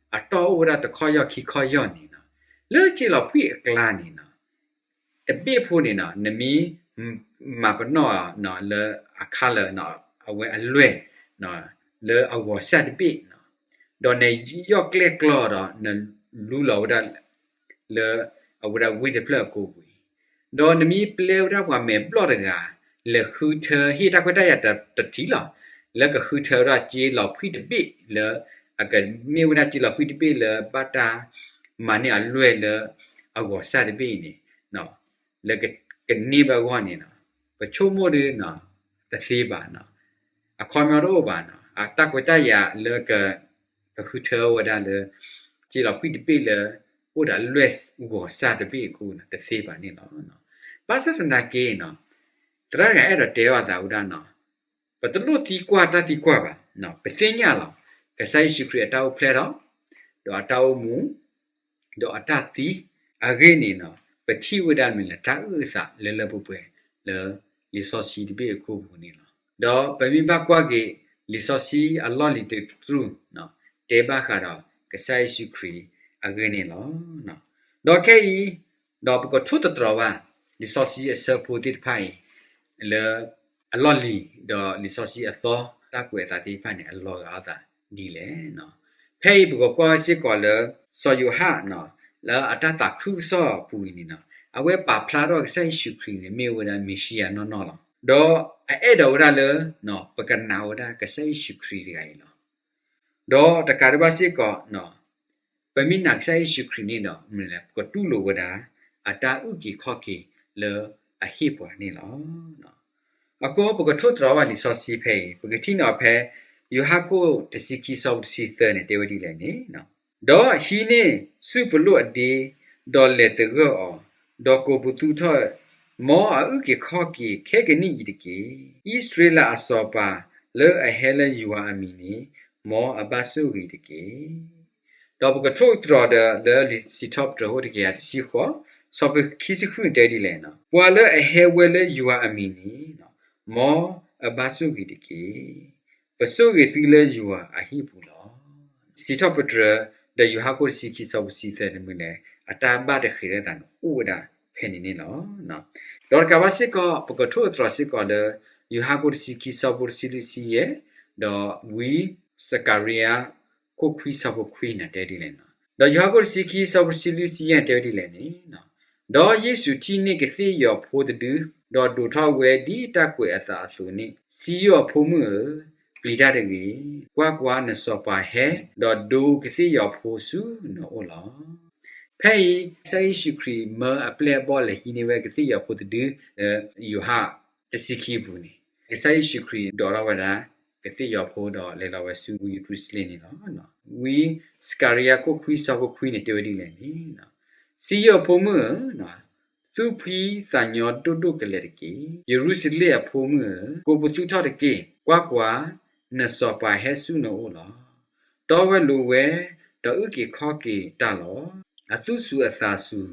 အတီၢ်အိၣ်ဝဲဒၣ်တခီၣ်ယီၢ်ခံခီၣ်ယီၢ်န့ၣ် လၢစ့လီၤဖှံၣ်အကျါန့ၣ် တဘ့ၣ်ဖိန့ၣ် နမ့ၢ်မၤပနီၣ်လၢအ color အဝဲအလွဲၢ် လၢအဂီၤစၢ်တဘ့ၣ် ဒီးနယီၢ်ကျဲၣ်ကျီဒီး နလူလီၤဝဲဒၣ် လၢအဝဲဒၣ်ဝ့ၢ်တဖျၢၣ်အကိးပူၤအံၤ, ဒီးနမ့ၢ်ပျဲဝဲဒၣ်ပှၤမဲာ်ဘျီၣ်တဂၤ လဲၤဃုထၢဟ့ၣ်တၢ်ခွဲးတၢ်ယာ်တထံၣ်လီၤ, လၢကဃုထၢဝဲဒၣ်စ့လီၤဖှံၣ်တဘ့ၣ်လၢ အကမ့ၢ်ဝဲဒၣ်စ့လီၤဖှံၣ်တဘ့ၣ်လၢဘၣ်တၢ်မၤန့ၢ်အလွဲၢ်လၢအဂီၤစၢ်တဘ့ၣ်အံၤန့ၣ် လၢကန့ၢ်ဘၣ်အဂီၢ်န့ၣ် ပဆိကမိၣ်ဒီး တသ့ဘၣ်, အခီပညီတအိၣ်ဘၣ်, အတၢ်ခွဲးတၢ်ယာ်လၢက ကဃုထၢဝဲဒၣ်လၢ စ့လီၤဖှံၣ်တဘ့ၣ်လၢ အိၣ်ဒီးအလွဲၢ်ဂီၤစၢ်တဘ့ၣ်အဃိန့ၣ် တသ့ဘၣ်န့ၣ်လီၤ. ဘၣ်ဆၣ်သနာ်က့ သရၣ်တဂၤအဲၣ်ဒိးတဲအီၤသးဝဲဒၣ်န့ၣ် ပတလိၣ်သံကွၢ်တၢ်သံကွၢ်ဘၣ်, ပသ့ၣ်ညါလီၤ ကစၢ်ယ့ၣ်ၡူးခရံာ်အတၢ်အိၣ်ဖျဲၣ်ထီၣ် ဒီးအတၢ်အိၣ်မူ ဒီးအတၢ်သံအဂ့ၢ်န့ၣ် ပထံၣ်ဝဲဒၣ်မ့ၢ်လၢတၢ်အုၣ်အသးလၢလၢပှဲၤပှဲၤလၢ လံာ်စီဆှံတဘ့ၣ်အခိၣ်ပူၤန့ၣ်လီၤ. ဒီးပမ့ၢ်ဘၣ်ကွၢ်က့ၤ လံာ်စီဆှံအလီၢ်လံၤတကတြူၢ် တဲဘၣ်ဃးဒီးကစၢ်ယ့ၣ်ၡူးခရံာ်အဂ့ၢ်န့ၣ်လီၤ. ဒီးခဲအံၤ ဒီးပကထိၣ်သတြီၤဘၣ် လံာ်စီဆှံအဆၢဖိသ့ၣ်တဖၣ်အံၤ လၢအလီၢ်လံၤ ဒီးလံာ်စီဆှံအသီ တၢ်ကွဲးအသးသ့ၣ်တဖၣ်န့ၣ် အလီၤဂာ်အသးဒ်လဲၣ်. ဖဲအံၤပကကွၢ်စ့ၢ်ကီးလၢ စီၤယိၤဟၣ် လၢအတၢ်သးခုကစီၣ်အပူၤအံၤန့ၣ် အဝဲပာ်ဖျါထီၣ်ကစၢ်ယ့ၣ်ၡူးခရံာ်န့ၣ် မ့ၢ်ဝဲဒၣ်မ့ၤၡံယၤနီၢ်နီၢ်လီၤ. ဒီးအအဲၣ်ဒိးဝဲဒၣ်လၢ ပကနာ်ဝဲဒၣ်ကစၢ်ယ့ၣ်ၡူးခရံာ်တဂၤအံၤလီၤ. ဒီးတကးဒံးဘၣ်စ့ၢ်ကီး ပမ့ၢ်နာ်ကစၢ်ယ့ၣ်ၡူးခရံာ်န့ၣ်ဒီး မ့ၢ်လဲၣ် ပကတူၢ်လိာ်ဝဲဒၣ် အတၢ်အုၣ်က့ၤခီၣ်က့ၤလၢအဟ့ၣ်ပှၤန့ၣ်လီၤ. အဃိပကထိၣ်သတြီၤဘၣ်လံာ်စီဆှံဖဲအံၤ ပကထံၣ်န့ၢ်အီၤဖဲ ယိၤဟၣ်ခိၣ်တဆံခံဆၢဖိတဆံသၢန့ၣ် တဲဝဲဒ်လဲၣ်န့ၣ်, ဒီးဟံးန့ၢ်ဆူၣ်ပလိၣ်အဒ့, ဒီးလဲၤသဂၢၢ်အီၤ, ဒီးကိးပသူထီၣ်, မ်အအုၣ်က့ၤခီၣ်က့ၤခဲကနံၣ်အံၤတက့ၢ်. အံၣ်စရ့လးအစီၤပၤလၢအဟဲလၢယွၤအမံၤန့ၣ်, မ်အဘၣ်ဆိၣ်ဂ့ၤတက့ၢ်. ဒီးပကထိၣ်သတြီၤဒီးလၢလံာ်စံးထီၣ်ပတြၢၤ အခိၣ်တကယၤတဆံဃိး, ဆၢဖိခံဆံဃုန့ၣ်တဲဝဲဒ်လဲၣ်, ပှၤလၢအဟဲဝဲလၢယွၤအမံၤန့ၣ်, မ်အဘါဆိၣ်ဂ့ၤတက့ၢ်. ပဆိၣ်ဂ့ၤသုလၢယွၤအဟံၣ်ပူၤလီၤ. စံးထီၣ်ပတြၢၤ ဒီးယိၤဟၣ်ခိၣ်တဆံခံဆၢဖိတဆံသၢန့ၣ်မ့ၢ်လဲၣ်, အတၢ်ဘၣ်တဃ့ၤလိာ်သးန့ၣ်အိၣ်ဝဲဒၣ်ဖဲန့ၣ်န့ၣ်လီၤ. ဒီးတကးဘၣ်စ့ၢ်ကီး ပကထိၣ်သတြီၤစ့ၢ်ကီးလၢ ယိၤဟၣ်ခိၣ်တဆံခံဆၢဖိတဆံလွံၢ်ဆံယဲၢ်, ဒီးဝံစကၤရံယၤ ခိၣ်ခွံဆၢဖိခွံန့ၣ်တဲဝဲဒ်လဲၣ်, ဒီးယိၤဟၣ်ခိၣ်တဆံခံဆၢဖိတဆံလွံၢ်ဆံယဲၢ်တဲဝဲဒ်လဲၣ်န့ၣ်, ဒီးယ့ၣ်ၡူးထံၣ်န့ၢ်ကသ့ၣ်ယီၤဖိတဒု, ဒီးဒိးထီၣ်ဝဲဒ်တၢ်ကွဲးအသးအသိးန့ၣ်, စံယိၣ်အဖိမုၣ်ဧၢ, ပျံၤတၢ်တဂ့ၤ. ကွၢ်ကွၢ်, နစီၤပၤဟဲ, ဒီးဒိးကသ့ၣ်ယီၤဖိဆူနအိၣ်လီၤ. ဖဲအံၤ ကစၢ်ယ့ၣ်ၡူးခရံာ်မၢအပျဲၢ်အဘီၣ်လဲၤဟံးန့ၢ်ဝဲကသ့ၣ်ယီၤဖိတဒု, ယိၤဟၣ်တဆံခံအပူၤန့ၣ်, ကစၢ်ယ့ၣ်ၡူးခရံာ်ဒိးထီၣ်ဝဲဒၣ် ကသ့ၣ်ယီၤဖိဒီးလဲၤလီၤဝဲဆူဝ့ၢ်ယရူၤၡလ့ၣ်န့ၣ်လီၤ. ဝံစကၤရံယၤခိၣ်ခွံဆၢဖိခွံန့ၣ်တဲဝဲဒ်လဲၣ်န့ၣ်, စံယိၣ်အဖိမုၣ်ဧၢ, သူၣ်ဖှံသးညီဒိၣ်ဒိၣ်ကလဲာ်တက့ၢ်. ယရူၤၡလ့ၣ်အဖိမုၣ်ဧၢ, ကိးပသူထီၣ်တက့ၢ်. ကွၢ်ကွၢ်, နစီၤပၤဟဲဆူနအိၣ်လီၤ. တီဝဲလိၤဝဲ, ဒီးအုၣ်က့ၤခီၣ်က့ၤတၢ်လီၤ. အသူၣ်စူၤအသးစူၤ,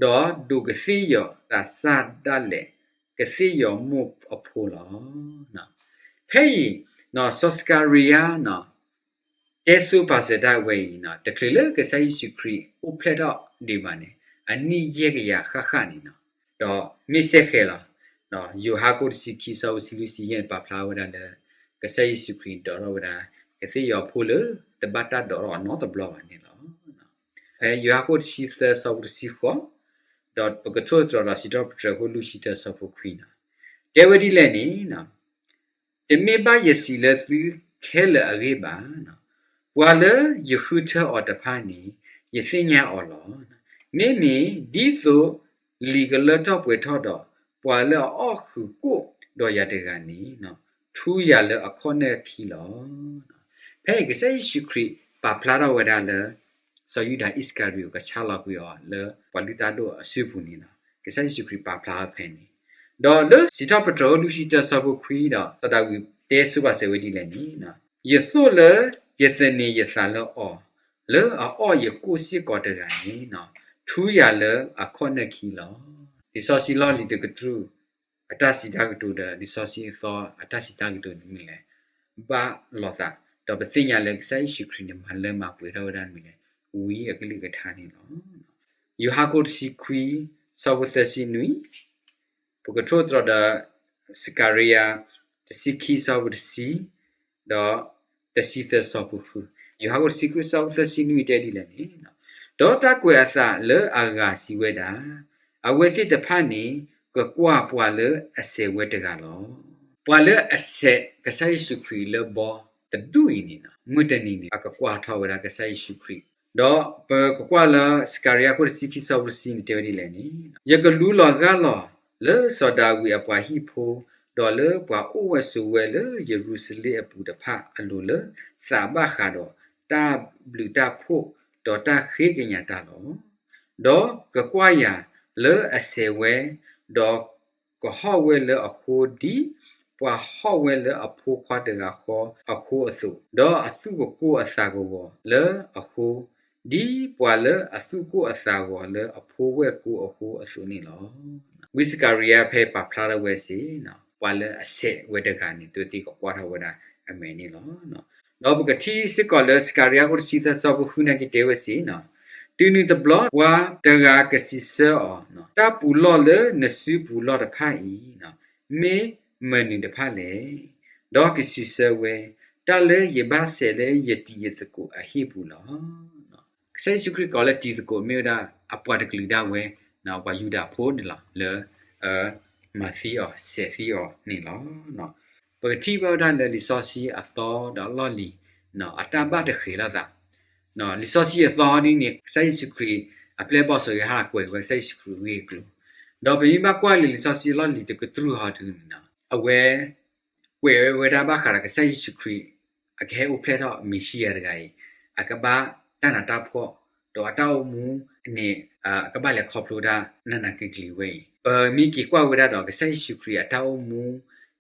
ဒီးဒိးကသ့ၣ်ယီၤသးစၢ်ဒၣ်လဲာ် ကသ့ၣ်ယီၤမိၢ်အဖိလီၤ. ဖဲအံၤ စီၤစကၤရံယၤ တဲဆိပာ်စၢၤတၢ်ဝဲအံၤ တချုးလၢကစၢ်ယ့ၣ်ၡူးခရံာ်အိၣ်ဖျဲၣ်ထီၣ်ဒံးဘၣ်န့ၣ် အနံၣ်ယဲၢ်ကယၤဃၣ်ဃၣ်န့ၣ်လီၤ. ဒီးမ့ၢ်စဲဃဲၤလီၤ. ယိၤဟၣ်ခိၣ်တဆံခံဆၢဖိတဆံလွံၢ်ဆံယဲၢ်န့ၣ် ပာ်ဖျါဝဲဒၣ်လၢ ကစၢ်ယ့ၣ်ၡူးခရံာ်ဒိးထီၣ်ဝဲဒၣ် ကသ့ၣ်ယီၤဖိလၢတဘၣ်တၢ်ဒိးထီၣ်အီၤနီတဘျီဘၣ်န့ၣ်လီၤ. ဖဲယိၤဟၣ်ခိၣ်တဆံသၢဆၢဖိတဆံဃိး, ဒီးပကထိၣ်သတြီၤဒီးစံးထီၣ်ပတြၢၤခိၣ်လွံၢ်ဆံတၢဆၢဖိခွံန့ၣ်, တဲဝဲဒ်လဲၣ်န့ၣ်, တမ့ၢ်ဘၣ်ယစံးလၢသုခဲလၢာ်အဂ့ၢ်ဘၣ်. ပှၤလၢယဃုထၢအီၤတဖၣ်န့ၣ် ယသ့ၣ်ညါအီၤလီၤ. မ့မ့ၢ်ဒ်သိးလံာ်ကလၢထီၣ်ပှဲၤထီၣ်ဒီး, ပှၤလၢအအီၣ်ဃုာ်ကိၣ်ဒီးယၤတဂၤန့ၣ် ထူယၤလၢအခီၣ်နၢၣ်ခံလီၤ. ဖဲအံၤကစၢ်ယ့ၣ်ၡူးခရံာ်ပာ်ဖျါထီၣ်ဝဲဒၣ်လၢ စီၤယူဒၤအံၣ်စကၤရံယိာ်ကဆါလီၤကွံာ်အီၤလၢပှၤလုၢ်တၢ်ဒိၣ်အစုပူၤန့ၣ်လီၤ. ကစၢ်ယ့ၣ်ၡူးခရံာ်ပာ်ဖျါဝဲဖဲန့ၣ်, ဒီးလၢစံးထီၣ်ပတြၢၤခိၣ်လွံၢ်ဆံတၢဆၢဖိခွံဒီး စီၤဒၤဝံးတဲဆိပာ်စၢၤဝဲဒ်လဲၣ်န့ၣ်, ယသိၣ်လၢယသန့ၤယသးလၢအီၤ, လၢအအီၣ်ယကိၣ်စ့ၢ်ကီးတဂၤန့ၣ် ထူယၤလၢအခီၣ်နၢၣ်ခံလီၤ. လံာ်စီဆှံလီၢ်လံၤတကတြူၢ် အတၢ်စံးတၢ်ကတိၤဒီး လံာ်စီဆှံအသီအတၢ်စံးတၢ်ကတိၤန့ၣ်မ့ၢ်လဲၣ်, ဘၣ်လိာ်သး, ဒီးပသ့ၣ်ညါလၢကစၢ်ယ့ၣ်ၡူးခရံာ်န့ၣ် မၤလၢမၤပှဲၤထီၣ်ဝဲဒၣ်မ့ၢ်လဲၣ်, ဝံအကလုၢ်ကထါန့ၣ်လီၤ. ယိၤဟၣ်ခိၣ်တဆံခွံ ဆၢဖိသၢဆံနွံ, ပကထိၣ်သတြီၤဒီး စကၤရံယၤ တဆံခံဆၢဖိတဆံ ဒီးတဆံသၢဆၢဖိဃု, ယိၤဟၣ်ခိၣ်တဆံခွံဆၢဖိသၢဆံနွံတဲဒ်လဲၣ်န့ၣ်, ဒီးတၢ်ကွဲးအသးလၢအဂၤစံးဝဲဒၣ်, အဝဲသ့ၣ်တဖၣ်န့ၣ် ကကွၢ်ပှၤလၢအဆဲးဝဲတဂၤလီၤ. ပှၤလၢအဆဲးကစၢ်ယ့ၣ်ၡူးခရံာ်လၢဘီတဒူၣ်အံၤန့ၣ် မုၢ်တနံၤန့ၣ် အကကွၢ်ထီၣ်ဝဲဒၣ်ကစၢ်ယ့ၣ်ၡူးခရံာ်, ဒီးပကကွၢ်လၢစကၤရံယၤခိၣ်တဆံခံဆၢဖိတဆံန့ၣ်တဲဝဲဒ်လဲၣ်န့ၣ်, ယကလူလီၤဂၢ်လီၤလၢစီၤဒၤဝံးအပှၤဟံၣ်ဖိ, ဒီးလၢပှၤအိၣ်ဝဲဆိးဝဲလၢယရူၤၡလ့ၣ်အပူၤတဖၣ်အလိၤလၢသးဘၣ်ဃးဒီးတၢ်ဘျုးတၢ်ဖှိၣ်ဒီးတၢ်ဃ့ကညးတၢ်လီၤ. ဒီးကကွၢ်ယၤလၢအဆဲးဝဲ, ဒီးကဟီၣ်ဝဲလၢအဃိဒ်ပှၤဟီၣ်ဝဲလၢအဖိခွါတဂၤဃီအဃိအသိး, ဒီးအသူၣ်ကကိၢ်အသးကဝီၤလၢအဃိ, ဒ်ပှၤလၢအသူၣ်ကကိၢ်အသးကဝီၤလၢအဖိဝဲၢ်ကိာ်အဃိအသိးန့ၣ်လီၤ. ဝံစကၤရံယၤဖဲပာ်ဖျါထီၣ်ဝဲစ့ၢ်, ပှၤလၢအဆဲးဝဲတဂၤန့ၣ် သုဝဲသ့ၣ်ကကွၢ်ထီၣ်ဝဲဒၣ်အမဲာ်န့ၣ်လီၤ. ဒီးပကထံၣ်စ့ၢ်ကီးလၢစကၤရံယၤခိၣ်တဆံသၢဆၢဖိဃုန့ၣ်က့ၤတဲဝဲစ့ၢ်, တုၤနုၤတဘျီ ပှၤတဂၤကစံးဆၢအီၤ, တၢ်ပူၤလီၢ်လၢနစုပူၤလီၢ်တဖၣ်အံၤ မ့ၢ်မနုၤတဖၣ်လဲၣ်. ဒီးကစံးဆၢဝဲ, တၢ်လၢယဘၣ်ဆဲးလၢယတံၤယသကိးအဟံၣ်ပူၤလီၤ. ကစၢ်ယ့ၣ်ၡူးခရံာ်ကိးလၢတံၤသကိးမ့ၢ်ဝဲဒၣ် အပှၤတကလုာ်ဒၣ်ဝဲ, ပှၤယူဒၤဖိန့ၣ်လီၤ လၢ မၤသံအီၤဆဲးသံအီၤန့ၣ်လီၤ. ပကထံၣ်ဘၣ်ဝဲဒၣ်လၢလံာ်စီဆှံအသီဒီးအလီၢ်လံၤ အတၢ်ဘၣ်တဃ့ၤလိာ်သး, လံာ်စီဆှံအသီဒ်န့ၣ် ကစၢ်ယ့ၣ်ၡူးခရံာ်အပျဲၢ်အဘီၣ်စီၤယိၤဟၣ် ကွဲးဝဲကစၢ်ယ့ၣ်ၡူးခရံာ်အဂ့ၢ်အကျိၤ, ဒီးပမ့ၢ်ဘၣ်ကွၢ်လၢလံာ်စီဆှံအလီၢ်လံၤတကတြူၢ်ဟီဒ်န့ၣ် အဝဲ ကွဲးဝဲဒၣ်ဘၣ်ဃးဒီးကစၢ်ယ့ၣ်ၡူးခရံာ် အကဟဲအိၣ်ဖျဲၣ်ထီၣ်မ့ၤၡံယၤတဂၤအံၤ အကဘၣ်တၢ်နးတၢ်ဖှီၣ်, ဒီးအတၢ်အိၣ်မူန့ၣ် အကဘၣ်လဲၤခီဖျိတၢ်နးနးကျံၤကျံၤဝဲအံၤ, ပမ့ၢ်က့ၤကွၢ်ဝဲဒၣ်ဒီးကစၢ်ယ့ၣ်ၡူးခရံာ်အတၢ်အိၣ်မူ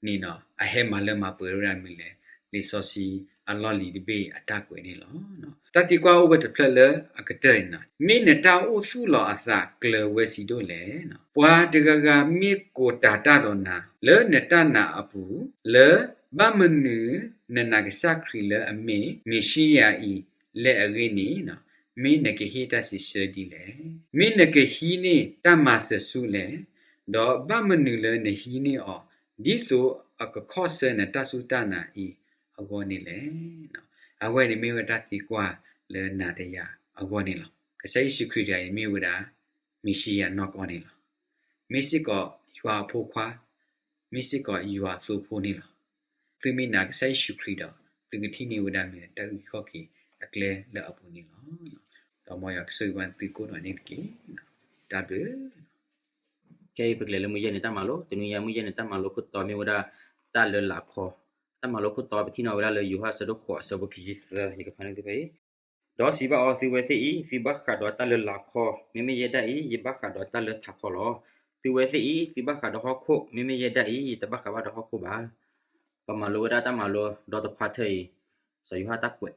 န့ၣ် အဟဲမၤလၢမၤပှဲၤဝဲဒၣ်မနုၤလဲၣ်, လံာ်စီဆှံ အလီၢ်လံၤတဘ့ၣ်အတၢ်ကွဲးန့ၣ်လီၤ. တၢ်သံကွၢ်အိၣ်ဝဲတဖျၢၣ်လၢအကတၢၢ်န့ၣ်, မ့ၢ်နတၢ်အိၣ်သူၣ်လီၤအသးကျၢၤဝဲဆံးဒိၣ်လဲၣ်. ပှၤတဂၤဂၤမ့ၢ်ကိးတၤတၢ်ဒီးနၤ လၢနတၢ်နာ်အပူၤ, လၢဘၣ်မနုၤနနာ်ကစၢ်ခရံာ်လၢအမ့ၢ်မ့ၤၡံယၤအံၤလဲၣ်အဂ့ၢ်န့ၣ်, မ့ၢ်နကဟ့ၣ်တၢ်စံးဆၢဒ်လဲၣ်. မ့ၢ်နကဟံးန့ၢ်တၢ်မၤစၢၤဆူလဲၣ်, ဒီးဘၣ်မနုၤလၢနဟံးန့ၢ်အီၤ ဒ်သိးအကခီၣ်ဆၢနတၢ်စူၢ်တၢ်နာ်အံၤအဂီၢ်န့ၣ်လဲၣ်. အဝဲန့ၣ်မ့ၢ်ဝဲတၢ်သံကွၢ်လၢနၤဒီးယၤအဂီၢ်န့ၣ်လီၤ. ကစၢ်ယ့ၣ်ၡူးခရံာ်တဂၤအံၤမ့ၢ်ဝဲဒၣ် မ့ၤၡံယၤနီၢ်ကီၢ်န့ၣ်လီၤ. မ့ၢ်စ့ၢ်ကီးယွၤအဖိခွါ, မ့ၢ်စ့ၢ်ကီးယွၤအသိဖိန့ၣ်လီၤ. သုမ့ၢ်နာ်ကစၢ်ယ့ၣ်ၡူးခရံာ်ဒီး သုကထံၣ်န့ၢ်ဝဲဒၣ်မ့ၢ်တၢ်အုၣ်က့ၤခီၣ်က့ၤအကျဲလၢအပူၤန့ၣ်လီၤ. ဒီးမ်ယွၤကဆိၣ်ဂ့ၤဘၣ်သုကိးနီၢ်န့ၣ်တက့ၢ်. တၢ်ဘျုး ခဲအံၤပကလဲၤလၢမုၢ်ယဲၢ်နံၤတၢ်မၤလိ, တနွံညါမုၢ်ယဲၢ်နံၤတၢ်မၤလိခိၣ်တီမ့ၢ်ဝဲဒၣ် တၢ်လၢလာ်ခီ, တၢ်မၤလိခိၣ်တီပထံၣ်န့ၢ်ဝဲဒၣ်လၢယိၤဟၣ်အဆၢဒိၣ်ဃိးအဆၢဖိခံဆံသၢ, ယကဖးန့ၢ်သုဖဲအံၤ, ဒီးစံးဘၣ်အီၤ, သုဝဲသ့ၣ်အံၤ သုဘၣ်ဃးဒီးတၢ်လၢလာ်ခီ, မ့မ့ၢ်ယဲဒၣ်အံၤ ယဘၣ်ဃးဒီးတၢ်လၢထးခီလီၤ. သုဝဲသ့ၣ်အံၤ သုဘၣ်ဃးဒီးဟီၣ်ခိၣ်, မ့မ့ၢ်ယဲဒၣ်အံၤ ယတဘၣ်ဃးဘၣ်ဒီးဟီၣ်ခိၣ်ဘၣ်. ပမၤလိဝဲဒၣ်တၢ်မၤလိဒီတခွါထၢၣ်အံၤ, စီၤယိၤဟၣ်တၢ်ကွဲး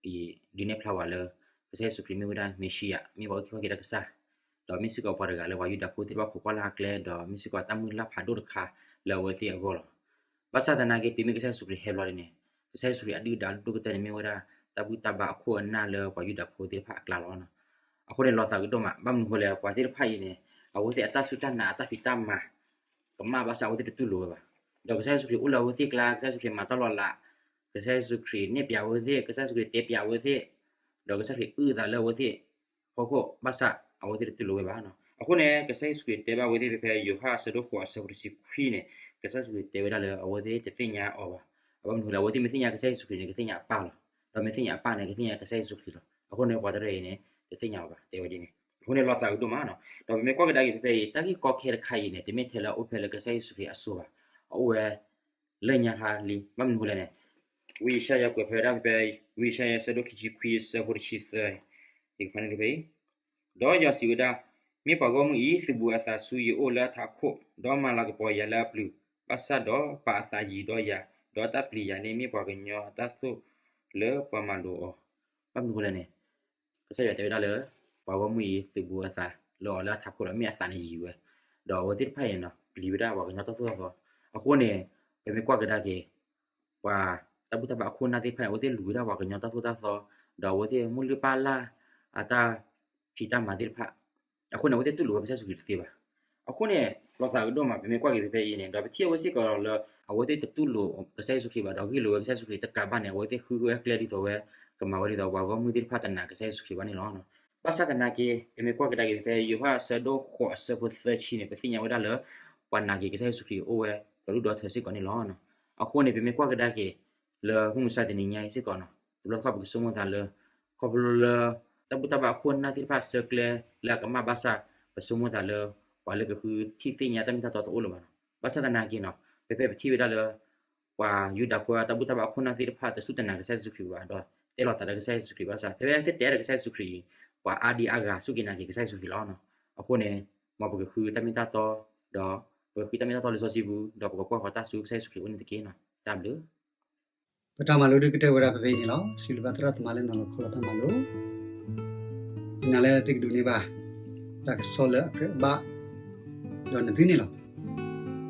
အံၤ ဒုးနဲၣ်ဖျါဝဲလၢ ကစၢ်ယ့ၣ်ၡူးခရံာ်မ့ၢ်ဝဲဒၣ်မ့ၤၡံယၤ, မ့ၢ်ပှၤအုၣ်က့ၤခီၣ်က့ၤတၢ်ကစၢ်, ဒီးမ့ၢ်စ့ၢ်ကီးပှၤတဂၤလၢပှၤယူဒၤဖိသ့ၣ်တဖၣ်ခိးကွၢ်လၢအကျဲ, ဒီးမ့ၢ်စ့ၢ်ကီးတၢ်မုၢ်လၢ်ဖးဒိၣ်တခါလၢအဝဲသ့ၣ်အဂီၢ်လီၤ. ဘၣ်ဆၣ်သနာ်က့ တုၤမ့ၢ်ကစၢ်ယ့ၣ်ၡူးခရံာ်ဟဲဘျီဒ်န့ၣ်, ကစၢ်ယ့ၣ်ၡူးခရံာ်အဒုၣ်ဒါဒိၣ်ကတၢၢ်န့ၣ်မ့ၢ်ဝဲဒၣ် တၢ်ဘူၣ်တၢ်ဘါအခိၣ်အနၢ်လၢပှၤယူဒၤဖိသ့ၣ်တဖၣ်အကျါလီၤ. အဃိန့ၣ်လီၤသးကဒိၣ်မး, ဘၣ်မနုၤဃိလဲၣ်, ပှၤသ့ၣ်တဖၣ်အံၤန့ၣ် အဝဲသ့ၣ်အတၢ်စူၢ်တၢ်နာ်အတၢ်ဖံးတၢ်မၤ ကမၣ်ဘၣ်ဆၣ်အဝဲသ့ၣ်တတူၢ်လိာ်ဝဲဘၣ်. ဒီးကစၢ်ယ့ၣ်ၡူးခရံာ်အိၣ်လၢအဝဲသ့ၣ်အကျါ, ကစၢ်ယ့ၣ်ၡူးခရံာ်မၤတၢ်လီၤလး, ကစၢ်ယ့ၣ်ၡူးခရံာ်နဲၣ်ပျးအဝဲသ့ၣ်, ကစၢ်ယ့ၣ်ၡူးခရံာ်တဲပျးအဝဲသ့ၣ်, ဒီးကစၢ်ယ့ၣ်ၡူးခရံာ်အုၣ်အသးလၢအဝဲသ့ၣ်ဟီၣ်ခိၣ်ဘၣ်ဆၣ် အဝဲသ့ၣ်တတူၢ်လိာ်ဝဲဘၣ်. အဃိန့ၣ် ကစၢ်ယ့ၣ်ၡူးခရံာ်တဲဘၣ်အဝဲသ့ၣ်ဖဲ ဖဲယိၤဟၣ်အဆၢဒိၣ်ဃိးအဆၢဖိတဆံခွံန့ၣ်, ကစၢ်ယ့ၣ်ၡူးခရံာ်တဲဝဲဒၣ်လၢအဝဲသ့ၣ်တသ့ၣ်ညါအီၤဘၣ်. အဘၣ်မနုၤဃိလဲၣ်, အဝဲသ့ၣ်မ့ၢ်သ့ၣ်ညါကစၢ်ယ့ၣ်ၡူးခရံာ်န့ၣ် ကသ့ၣ်ညါအပၢ်လီၤ. ဒီးမ့ၢ်သ့ၣ်ညါအပၢ်န့ၣ် ကသ့ၣ်ညါကစၢ်ယ့ၣ်ၡူးခရံာ်လီၤ. အဃိန့ၣ် ပှၤတရၢအံၤန့ၣ် တသ့ၣ်ညါအီၤဘၣ်, တဲဝဲဒ်န့ၣ်. အဃိန့ၣ်လီၤသးကဒိၣ်မး, ဒီးပမ့ၢ်ကွၢ်ကဒါက့ၤဖဲဖဲအံၤ တၢ်ဂ့ၢ်ကီခဲတခါအံၤန့ၣ် တမ့ၢ်ထဲလၢအအိၣ်ဖဲလၢကစၢ်ယ့ၣ်ၡူးခရံာ်အစိၤဘၣ်. အအိၣ်ဝဲ လၢညါခါလံ. ဘၣ်မနုၤဃိလဲၣ်န့ၣ်, ဝံယၡါယၤကွဲးဖဲဒၣ်ဖဲ ဝံယၡါယၤအဆၢဒိၣ်ခံဆံခွံအဆၢဖိတဆံသၢ, ယကဖးန့ၢ်သုဖဲအံၤ, ဒီးယွၤစံးဝဲဒၣ်, မ့ၢ်ပှၤဂီၢ်မုၢ်အံၤ သုးဘူးအသးဆူယအိၣ်လၢအထးခိၣ်, ဒီးမၤလၤကပီၤယၤလၢအပျုၤ, ဘၣ်ဆၣ်ဒီးပာ်အသးယံၤဒီးယၤ, ဒီးတၢ်ပျံၤယၤန့ၣ်မ့ၢ်ပှၤကညီအတၢ်သိၣ်လၢပှၤမၤလိာ်အီၤ. ဘၣ်မနုၤဃိလဲၣ်န့ၣ်, ကစၢ်ယွၤတဲဝဲဒၣ်လၢ ပှၤဂီၢ်မုၢ်အံၤ သုးဘူးအသးလၢအီၤလၢအထးခိၣ်ဒီး မ့ၢ်အသးန့ၣ်ယံၤဝဲ, ဒီးအဝဲသ့ၣ်တဖၣ်အံၤန့ၣ် ပျံၤဝဲဒၣ်ပှၤကညီတၢ်သိၣ်တၢ်သီ. အဃိန့ၣ် ပမ့ၢ်ကွၢ်ကဒါက့ၤ ပှၤတၢ်ဘူၣ်တၢ်ဘါအခိၣ်အနၢ်သ့ၣ်တဖၣ်န့ၣ် အဝဲသ့ၣ်လူၤဝဲဒၣ်ပှၤကညီတၢ်သိၣ်တၢ်သီ, ဒီးအဝဲသ့ၣ်မုၢ်လၢ်ပာ်လၢအတၢ်ဖံးတၢ်မၤသ့ၣ်တဖၣ်. အဃိန့ၣ် အဝဲသ့ၣ်တူၢ်လိာ်ဝဲကစၢ်ယ့ၣ်ၡူးခရံာ်တသ့ဘၣ်. အဃိန့ၣ် လီၤသးကဒိၣ်မး ပမ့ၢ်ကွၢ်က့ၤဖဲဖဲအံၤန့ၣ် ဒီးပထံၣ်အဝဲစ့ၢ်ကီးလၢ အဝဲသ့ၣ်တတူၢ်လိာ်ကစၢ်ယ့ၣ်ၡူးခရံာ်ဘၣ် ဒီးဂ့ၢ်လိာ်ဝဲကစၢ်ယ့ၣ်ၡူးခရံာ်တကးဘၣ်န့ၣ် အဝဲသ့ၣ်ဃုဃုအကျဲဒ်သိးဝဲ ကမၤဝဲဒ်သိးပှၤဂီၢ်မုၢ်သ့ၣ်တဖၣ်တနာ်ကစၢ်ယ့ၣ်ၡူးခရံာ်ဘၣ်န့ၣ်လီၤ. ဘၣ်ဆၣ်သနာ်က့ ပမ့ၢ်ကွၢ်ကဒါက့ၤဖဲယိၤဟၣ်အဆၢဒိၣ်ဃိးအဆၢဖိသၢဆံန့ၣ် ပသ့ၣ်ညါဝဲဒၣ်လၢ ပှၤနာ်က့ၤကစၢ်ယ့ၣ်ၡူးခရံာ်အိၣ်ဝဲဒီးဒူၣ်ဒီထၢစ့ၢ်ကီးန့ၣ်လီၤ. အဃိန့ၣ် ပမ့ၢ်ကွၢ်ကဒါက့ၤ လၢမုၢ်မဆါတနံၤညါအံၤစ့ၢ်ကီးန့ၣ် တဘျီတခီၣ်ပကဆိကမိၣ်သးလၢ ခီဖျိလၢ တၢ်ဘူၣ်တၢ်ဘါအခိၣ်အနၢ်သ့ၣ်တဖၣ်ဆၢကျဲလၢအကမၣ်ဘၣ်ဆၣ် ပဆိကမိၣ်သးလၢ ပှၤလၢကဃုထံၣ်သ့ၣ်ညါတၢ်မ့ၢ်တၢ်တီတအိၣ်လၢၤဘၣ်န့ၣ်. ဘၣ်ဆၣ်သနာ်က့န့ၣ် ဖဲဖဲပထံၣ်ဝဲဒၣ်လၢ ပှၤယူဒၤဖိအတၢ်ဘူၣ်တၢ်ဘါအခိၣ်အနၢ်သ့ၣ်တဖၣ် တစူၢ်တနာ်ကစၢ်ယ့ၣ်ၡူးခရံာ်ဘၣ် ဒီးတဲလီၤသးဒီးကစၢ်ယ့ၣ်ၡူးခရံာ်ဘၣ်ဆၣ် ဖဲဖဲသ့ၣ်တဲဒီးကစၢ်ယ့ၣ်ၡူးခရံာ်အံၤ ပှၤအါဒံအါဂၤစူၢ်က့ၤနာ်က့ၤကစၢ်ယ့ၣ်ၡူးခရံာ်လီၤ. အဃိန့ၣ် မ်ပကဃုတၢ်မ့ၢ်တၢ်တီ ဒီးပကဃုတၢ်မ့ၢ်တၢ်တီလံာ်စီဆှံပူၤ ဒီးပကကွၢ်ဃီၤတၢ်ဆူကစၢ်ယ့ၣ်ၡူးခရံာ်အအိၣ်န့ၣ်တက့ၢ်. တၢ်ဘျုး ပတၢ်မၤလိဒုးကတၢၢ်ဝဲဒၣ်ဖဲဖဲအံၤန့ၣ်လီၤ. စံးဘျုးဘၣ်သရၣ်သမါလၢနီၤလီၤခီလီၤတၢ်မၤလိ ယနာ်လၢသုကဒိးန့ၢ်ဘၣ် တၢ်ကစီၣ်လၢအကြၢးဘၣ်ဒီးနသုန့ၣ်လီၤ.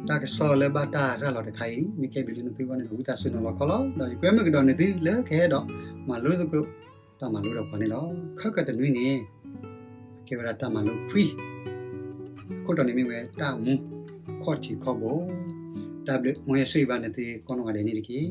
တၢ်ကစီၣ်လၢဘၣ်တၢ်ရၤလီၤတခါအံၤ မ့ၢ်ကဲဘျုးလၢနသုဂီၢ်န့ၣ်ဒီး ဝံသးစူၤနီၤလီၤခီလီၤ ဒီးယကွဲမုာ်ကဒီးနသုလၢကဟဲဒီးမၤလိသကိးတၢ်မၤလိဒီးပှၤန့ၣ်လီၤ. ခဲကတနွံန့ၣ် ကဲဝဲဒၣ်တၢ်မၤလိခွံ အခိၣ်တီန့ၣ်မ့ၢ်ဝဲတၢ်မူခီၣ်ထံးခီၣ်ဘိ. တၢ်ဘျုး မ်ယွၤဆိၣ်ဂ့ၤဘၣ်နသုကိးနီၢ်ဂၤဒဲးန့ၣ်တက့ၢ်.